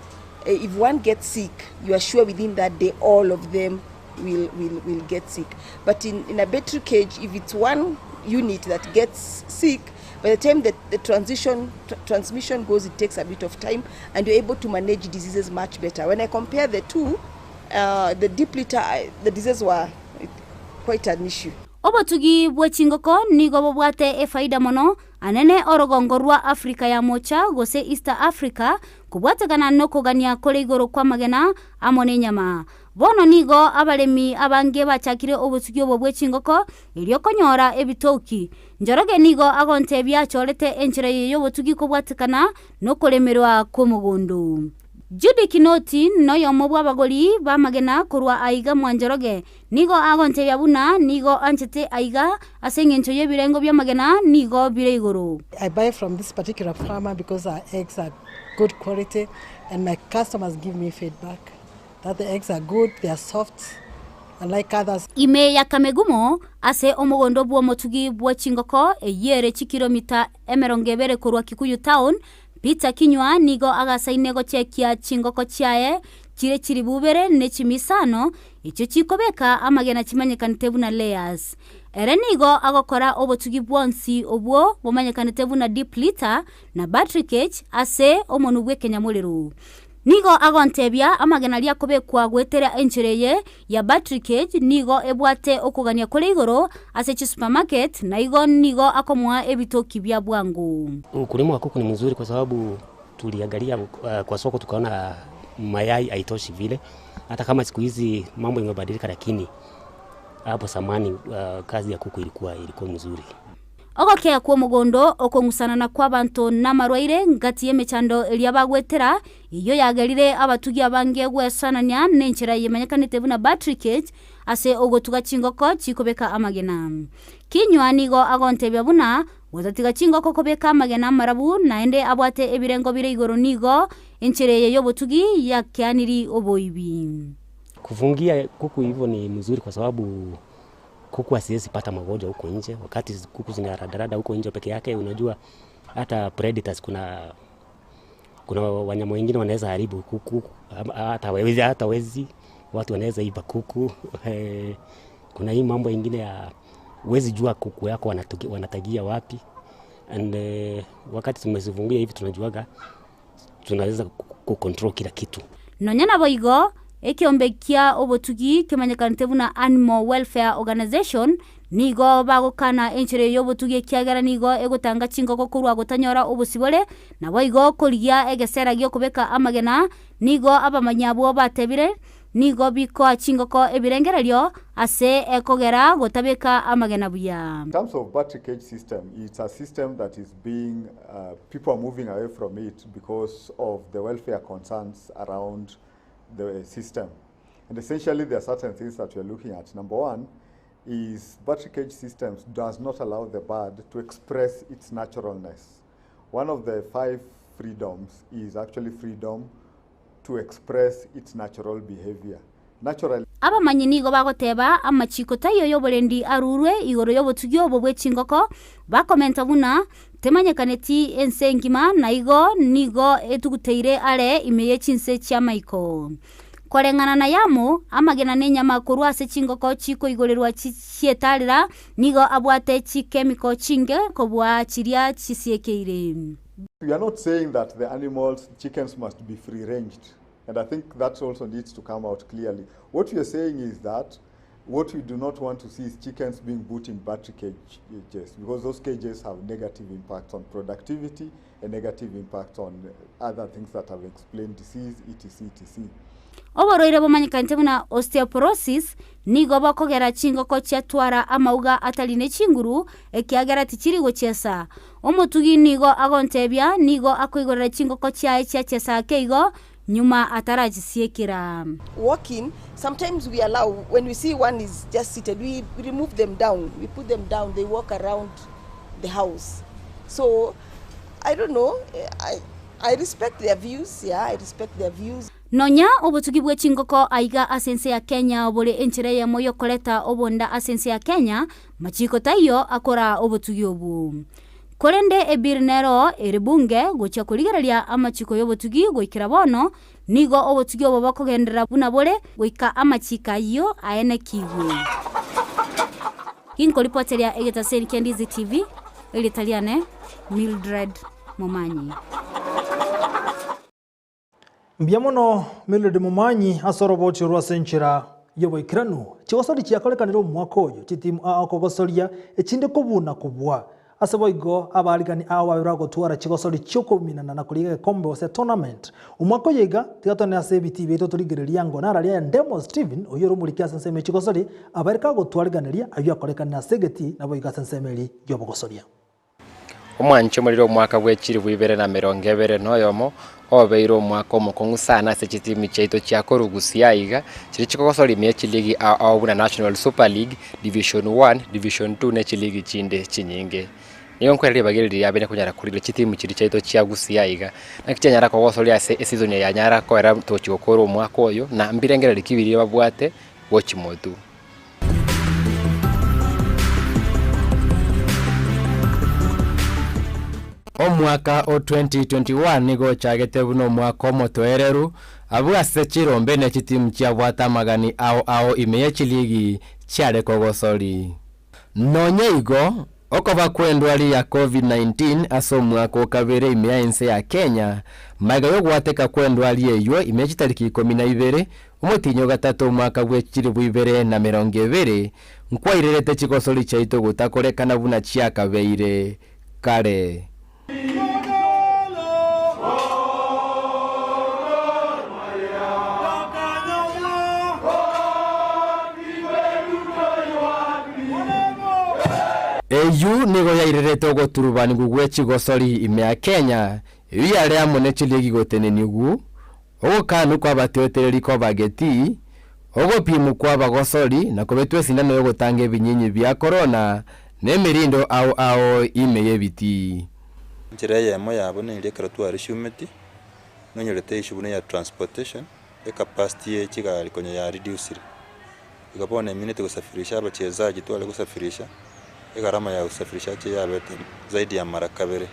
eh, if one gets sick, you are sure within that day all of them will, will, will get sick. But in, in a battery cage, if it's one unit that gets sick, by the time the, the transition tr transmission goes, it takes a bit of time, and you're able to manage diseases much better. When I compare the two, uh, the deep litter, I, the diseases were quite an issue. Obotugi bwe chingoko nigo bobwate efaida mono anene orogongo rwa Africa ya Mocha gose East Africa kobwatekana nokogania kore igoro kw'amagena amo nenyama. Bono nigo abaremi abange bachakire obotugi obo bwe chingoko erio konyora ebitoki. Njoroge nigo agontebia achorete enchera eye y'obotugi kobwatekana nokoremerwa kw'omogondo. Judy Kinoti noyomo bw'abagori b'amagena korwa aiga mwa Njoroge. Nigo agontebia buna nigo anchete aiga ase engencho y'ebirengo bi'amagena nigo bire igoro. I buy from this particular farmer because her eggs are good quality and my customers give me feedback that the eggs are good, they are soft unlike others. Ime ya Kamegumo, ase omogondo bw'omotugi bwe chingoko eyio ere chikiromita 20 korwa Kikuyu Town, Peter Kinyua nigo agasaine gochekia chingoko chiaye chire chiribu ibere ne chimisano, echio chikobeka amagena chimanyekanete buna layers. Ere nigo agokora obotugi bwonsi obwo bomanyekanete buna deep litter na battery cage ase omonwa bw'ekenyamorero. Nigo agontebia amagena aria akobekwa goetera enchera eye ya battery cage nigo ebwate okogania kore igoro ase chisupermarket na igo nigo akomoa ebitoki bia bwango. Ukulima wa kuku ni mzuri kwa sababu tuliangalia kwa soko tukaona mayai haitoshi vile. Hata kama siku hizi mambo imebadilika, lakini hapo zamani kazi ya kuku ilikuwa ilikuwa mzuri. Ogokea kw'omogondo, okong'usanana kw'abanto namarwaire ngati y'emechando eria bagwetera, eyio yagerire abatugi abange gwesanania nenchera eyemanyekanete buna battery cage ase ogotuga chingoko chikobeka amagena. Kinyua nigo agontebia buna gotatiga chingoko kobeka amagena amarabu naende abwate ebirengo bire igoro nigo enchera eye y'obotugi yakeaniri oboibi. Kufungia kuku hivyo ni mzuri kwa sababu kuku asiwezi pata magonjwa huko nje. Wakati kuku zinaradarada huko nje peke yake, unajua hata predators, kuna kuna wanyama wengine wanaweza haribu kuku, hata wezi, hata wezi watu wanaweza iba kuku. Kuna hii mambo ingine ya huwezi jua kuku yako wanatagia wapi and wakati tumezifungia hivi tunajuaga tunaweza kucontrol kila kitu. Nonya naboigo, ekeombe kia obotugi kemanyekanete buna Animal Welfare Organization nigo bagokana enchera eye y'obotugi ekiagera nigo egotanga chingoko korwa gotanyora obosibore, naboigo korigia egesera gi'okobeka amagena nigo abamanyi abwo batebire nigo bikoa chingoko ebirengererio ase ekogera gotabeka amagena buya. In terms of battery cage system, it's a system that is being, people are moving away from it because of the welfare concerns around the system. And essentially there are certain things that we are looking at. Number one is battery cage systems does not allow the bird to express its naturalness. One of the 5 freedoms is actually freedom to express its natural behavior. Naturally. Abamanyi nigo bagoteba amachiko taiyo y'oborendi arurwe igoro y'obotugi obo bwe chingoko, bakomenta buna temanyekaneti ense engima na igo nigo etuguteire are ime ye chinse chi'amaiko. Koreng'ana na yamo, amagena nenyama korwa ase chingoko chikoigorerwa chietarera nigo abwate chikemiko chinge kobua chiria chisiekeire. We are not saying that the animals, chickens must be free ranged, and I think that also needs to come out clearly. What we are saying is that what we do not want to see is chickens being put in battery cages, because those cages have negative impacts on productivity and negative impacts on other things that have explained disease, etc, etc. Oborwaire bomanyekanete buna osteoporosis nigo bokogera chingoko chiatwara amauga atari ne chinguru ekiagera tichiri gochiesa. Omotugi nigo agontebia nigo akoigorera chingoko chiaye chiachiesa ake igo nyuma atarachisiekera. Walking, sometimes we allow, when we see one is just seated, we remove them down, we put them down, they walk around the house. So, I don't know, I, I respect their views, yeah, I respect their views. Nonya obotugi bwe chingoko aiga ase ense ya Kenya bore enchera eyemo y'okoreta obonda ase ense ya Kenya, machiko taiyo akora obotugi obwo. Korende ebill nero ere bunge gochia korigereria amachiko y'obotugi goikera bono. Nigo obotugi obo bokogenderera buna bore goika amachiko ayio aenekigwe. Ginkoripoteria egetaseni kia Ndizi TV, erieta riane Mildred Momanyi. Mbuya mono Mildred Momanyi ase oroboti orwo ase enchera y'oboikeranu. Chigosori chiakorekanire omwaka oyo, chitimu ao kogosoria, echinde kobuna kobua. Ase boigo abaarigani ao babe bagotwara chigosori chi'okominana na korigia egekombe gose tournament. Omwaka oyo iga, tiga tone ase ebitii biaito torigererie ango nararia aya Ndemo Stephen, oyio ore omoriki ase ensemo ye chigosori, abareke agotwariganeria ayio akorekanire ase egetii naboigo ase ensemo eria y'obogosoria. Omwanche omorire omwaka bwe chilifu ibere na emerongo ebere na oyomo, obeire omwaka omokong'u sana ase chitimu chiaito chia korwa Gusii aiga, chiria chikogosoria ime ye chiligi ao ao buna National Super League, Division One, Division Two ne chiligi chinde chinyinge. Nigo nkoira ribaga eri riria abere konyara korire chitimu chiria chiaito chia Gusii aiga, naki chianyara kogosoria ase eseason eye yanyara koera tochi gokora omwaka oyo, na mbirengererio ki biria babwate gochia motwe. Omwaka o 2021 nigo ochagete buna omwaka omotoereru, abwo ase chirombe ne chitimu chiabwate amagani ao ao ime ye chiligi chiare kogosori. Nonya igo, okoba kw'endwari ya Covid-19 ase omwaka o kabere ime ya ense ya Kenya, magega y'ogwateka kw'endwari eywo ime chitariki ikomi na ibere, omotienyi o gatato omwaka bwe chilifu ibere na emerongo ebere, nkwairerete chigosori chiaito gotakorekana buna chiakabeire kare. Eyio nigo yairerete ogoturubanigwa gwe chigosori ime ya Kenya, eyio yare amo ne chiligi gotenenigwa, ogokanwa kw'abatwetereri kw'abageti, ogopimwa kw'abagosori na kobetwa esindano y'ogotanga ebinyinyi bia korona, na emerindo ao ao ime y'ebitii. Enchera eyemo yabo neria ekero twarisiumeti, nonyorete issue buna ya transportation, ecapacity ye chigari konya ya reducire. Igo bono emineti gosafirisha abachezaji tware gosafirisha, egharama ya gosafirisha ache yabete zaidi ya mara kabere.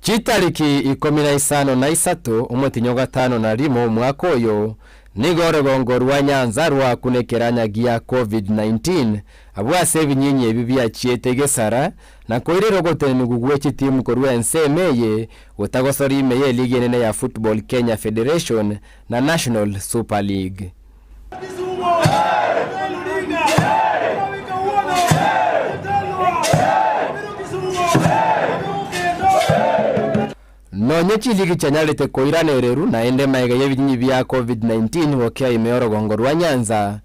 Chitariki ikomi na isano na isato, omotienyi o gatano na rimo omwaka oyo, nigo orogongo rwa Nyanza rwakuna ekeranya gia Covid-19, abwo ase ebinyinyi ebi biachiete gesara, na koirera ogotenenigwa gwe chitimu korwa ensemo eye gotagosora ime y'eligi enene ya Football Kenya Federation na National Super League. Nonye chiligi chianyarete koiranereru naende magega y'ebinyinyi bia Covid-19 gokia ime y'orogongo rwa Nyanza,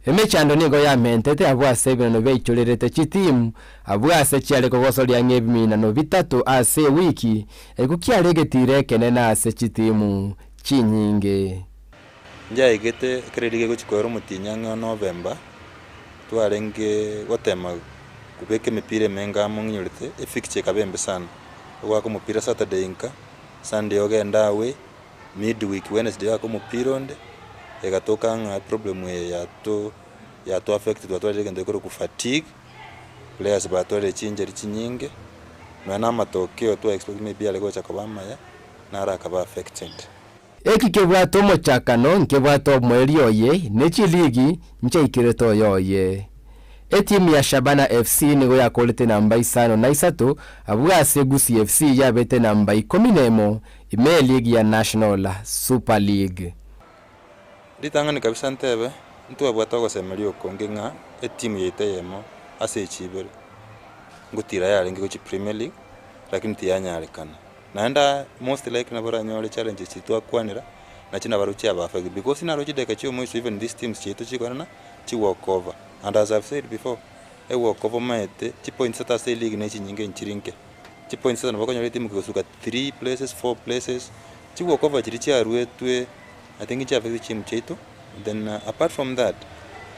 emechando nigo yamentete abwo ase ebinano biaichorerete chitimu abwo ase chiare kogosoria ang'e ebiminano bitato ase ewiki, ekio kiare egetiro ekenene ase chitimu chinyinge. Njaigete ekero riria gegochia koera omotienyi ang'e o November, twarenge gotema kobeka emepira emenge amo ng'inyorete, efixture ekaba embe sana. Ogoaka omopira Saturday nka, Sunday ogende away, midweek Wednesday oake omopira onde, egatoka ng'a eproblem eye yato yato affect twatwarire egento gekorokwa fatigue, players batwarire chinjury chinyinge, nonya na amatokeo twa expect maybe are gocha koba amaya, naro akaba affected. Eki kebwate omochakano nkebwate omoerio oye, ne chiligi nchiaikerete oyoye. Etimu ya Shabana FC nigo yakorete namba isano na isato abwo ase Gusii FC yabete namba ikomi nemo ime y'eligi ya National Super League. Ritang'ani kabisa ntebe, ntwabwate ogosemeria okonge ng'a etimu yaito eyemo ase echi ibere ngotira yarenge gochia Premier League lakini tiyanyarekana. Naende most likely nabo oranyore challenges chiria twakwanera, nachi nabarobwo chiaba affected because naro chidakika chia omoiso even these teams chiaito chikorana chi walk over and as I've said before, e walk over omanyete chipoints ata ase eleague ne chinyinge nchiri nke, chipoints ata nabo okonyora etimu kegosuka three places, four places, chi walk over chiria chiaruetwe I think nchi affect chitimu chiaito, then apart from that,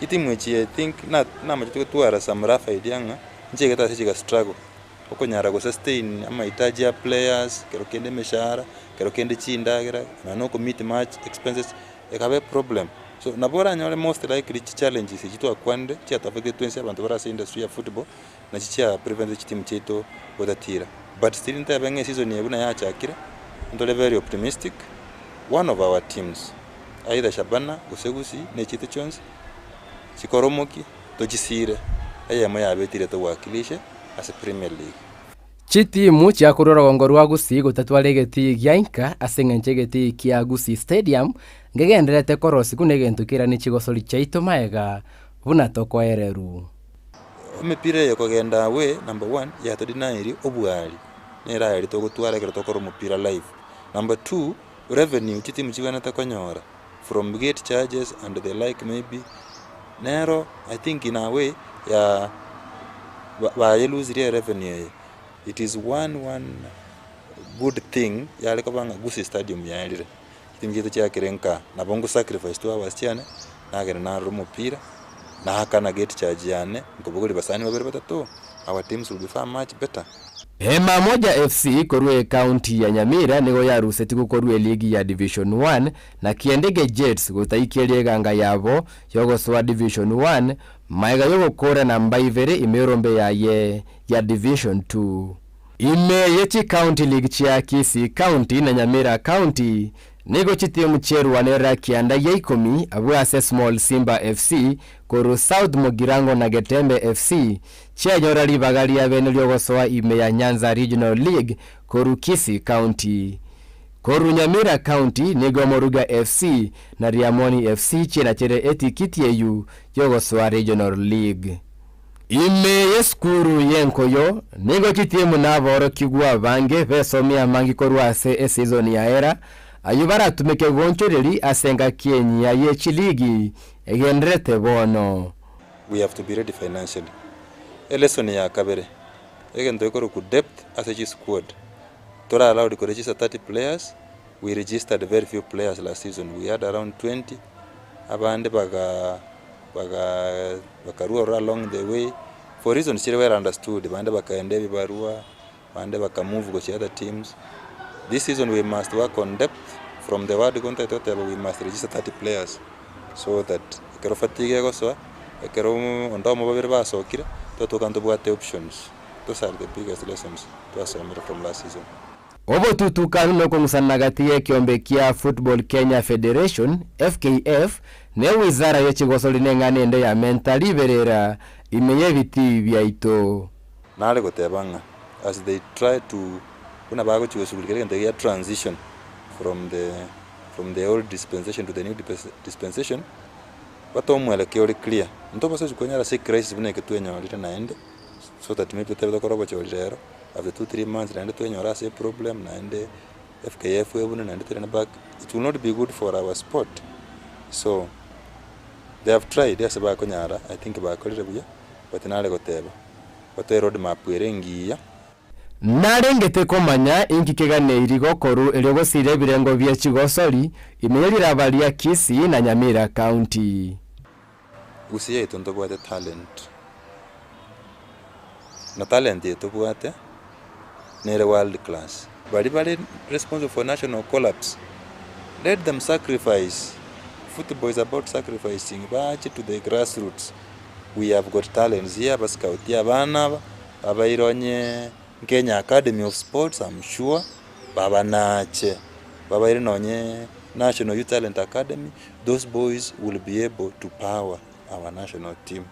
chitimu echi I think na namachete gotwara some rough idea ng'a nchiaigete ase chiga struggle. Okonyara go sustain amahitaji ya players, kero kende emeshahara, kero kende chindagera, nonya na okomeet match expenses, ekaba eproblem. So nabo oranyore most likely chichallenges echi twakwanire chiato affected twensi abanto bare ase industry ya football, nachi chia prevent chitimu chiaito gotatira. But still ntebe ng'a eseason eye buna yachakire, ntore very optimistic, One of our teams either Shabana gose Gusii na echiaito chionsi chikore omokia tochisire eyemo yabo etire towakilishe ase Premier League. Chitimu chiakorwa orogongo rwa Gusii gotatwara egetii gia inka ase engencho egetii kia Gusii Stadium ngegendererete korosigwa na egento keiranie chigosori chiaito maega buna tokoereru. Emepira eye kogenda away number one yatodinairi obwari nere aye togotwara ekero tokora omopira live. Number two, revenue chitimu chigwenerete konyora from gate charges and the like maybe nero I think in a way ya bayelusirie revenue eye. It is one one good thing yare koba ng'a Gusii stadium yaerire, chitimu chiaito chiakire nka nabo ngo sacrifice 2 hours chiane nagenda narora omopira, naakana gate charge yane, nkobogoria basani babere batato, our teams will be far much better. Hema Moja FC korwa ekaunti ya Nyamira nigo yarusetigwe korwa eligi ya Division One na Kiendege Jets gotaikia eganga yabo yogosoa Division One maega yogokora namba ibere ime erombe yaye ya Division Two. Ime ye chikaunti league chia Kisii County na Nyamira County nigo chitimu chierwanera kianda gia ikomi abwo ase Small Simba FC korwa South Mugirango na Getembe FC chianyora ribaga ria bene riogosoa ime ya Nyanza Regional League korwa Kisii County. Korwa Nyamira County nigo Moruga FC na Riamoni FC chienachere etikiti eyio yogosoa Regional League. Ime y'esukuru y'enkoyo nigo chitimu naborokigwa abange besomia amangi korwa ase eseason yaera ayio baratumeke gonchoreri ase engaki enyia ye chiligi egendererete bono. We have to be ready financially. Elesson ya kabere, egento gekorokwa depth ase chisquad. Tore allowed koregister 30 players, we registered very few players last season, we had around 20, abande baga baga bakarua ororo along the way for reasons chire well understood, bande bakaenda ebibarua, bande bakamove gochia other teams. This season we must work on depth from the word go ntagete goteba we must register 30 players so that ekero fatigue egosoa, ekero onde omo babere basokire, twatoka ntobwate options. Those are the biggest lessons twasomire from last season. Obotutukanu na okong'usana gati y'ekiombe kia Football Kenya Federation, FKF, na ewizara ye chigosori na eng'ana ende ya menta riberera ime y'ebitii biaito. Nare goteba ng'a as they try to buna bagochia goshughulikia egento gia transition from the from the old dispensation to the new dispensation, batoe omwelekeo ore clear. Ntobasa gochia konyora ase ecrisis buna eke twenyorire naende, so that maybe totebe tokore obochori rero, after 2-3 months naende twenyore ase eproblem naende FKF ebune naende toirane back, it will not be good for our sport. So, they have tried ase bakonyara, I think bakorire buya, but nare goteba, batoe road map ere engiya. Narengete komanya inki keganeiri gokorwa erio gosiria ebirengo bie chigosori ime ye riraba ria Kisii na Nyamira County. Gusii yaito ntobwate talent, na talent eye tobwate nere world class. Baria bare responsible for national collapse, let them sacrifice, football is about sacrificing, bache to the grassroots, we have got talents here, abascout abana aba, babaire onye Kenya Academy of Sports I'm sure, babanache, babaire nonye National Youth Talent Academy, those boys will be able to power our national team.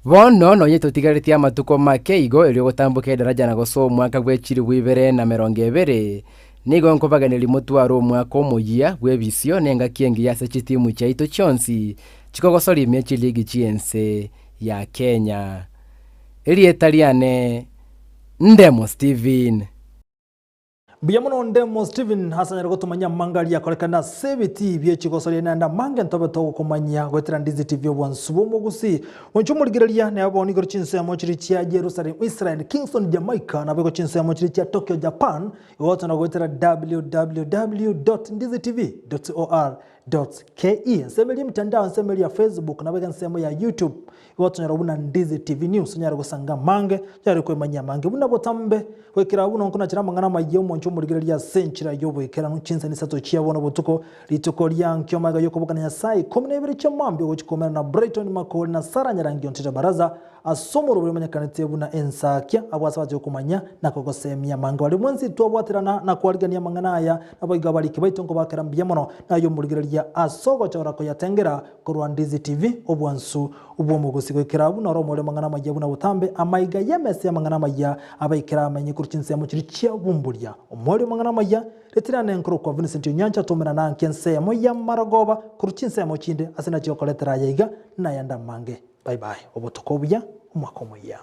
Bono nonye totigaretie amatuko make igo erio gotamboka edaraja na gosoa omwaka bwe chilifu ibere na emerongo ebere, nigo nkobageneria motware omwaka omoyia bw'ebisio na engaki engiya ase chitimu chiaito chionsi chikogosoria ime chiligi chi'ense ya Kenya. Erieta riane Ndemo Stephen. Mbuya mono Ndemo Stephen ase anyare gotomanyia amanga aria akorekana ase ebitii bie chigosoria naende amange ntobe togokomanyia goetera Ndizi TV obwansu bw'omogusii. Oinche omorigereria nebe bono igoro chinsemo chiria chia Jerusalem Israel, Kingston Jamaica nabo igo chinsemo chiria chia Tokyo Japan igo gotona goetera www.ndizitv.or.ke ensemo eria emitandao ensemo eria Facebook nabo iga ensemo ya YouTube Igo tonyora buna Ndizi TV News onyare gosanga amange, onyare kwemanyia amange buna botambe, goikera abwo nonko nachera amang'ana amayia omonche omorigereria ase enchera y'oboikeranu chinsa nisato chia bono botuko, rituko ria nkio magega y'okoboka na Nyasae ikomi na ibere chia mambia ogochia koumera na Brighton Makori na Sarah Nyarangi Ontita Baraza. Ase omoroberi omanyekanete buna ensakia, abwo ase bache gokomanya na kogosemia amange. Baria mwensi twabwaterana na kwarigania amang'ana aya, naboigo abariki baito nkobakera mbuya mono, na ayio omorigereria ase ogochora koyatengera korwa Ndizi TV, obwansu bw'omogosi goikera abwo noro omorero amang'ana amayia buna botambe, amaiga y'emesa y'amang'ana amayia abaikera amenye korwa chinsemo chiria chia bumburia. Omorero amang'ana amayia, Ritirane nkorokwa Vincent Onyancha tomerana anke ensemo y'amarogoba korwa chinsemo chinde ase nachio okoretera aya iga nayande amange. Bye bye obotuko obuya omwaka omoyia.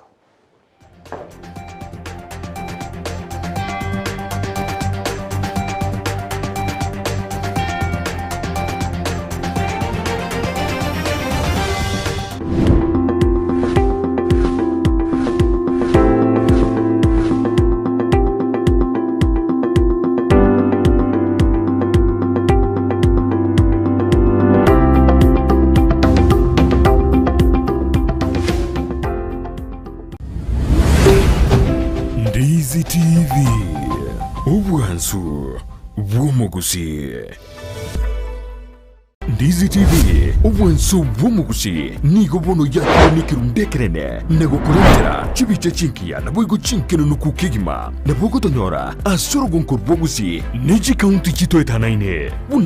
Ndizi TV, obwansu bw'omogusii. Ndizi TV, obwansu bw'omogusii nigo bono yakire nekerundu ekenene na gokorentera chibicha chingiya naboigo chinkenenuku kegima. Nabo ogotonyora ase orogonko rw'ogusii ne chikaunti chitoetanaine buna.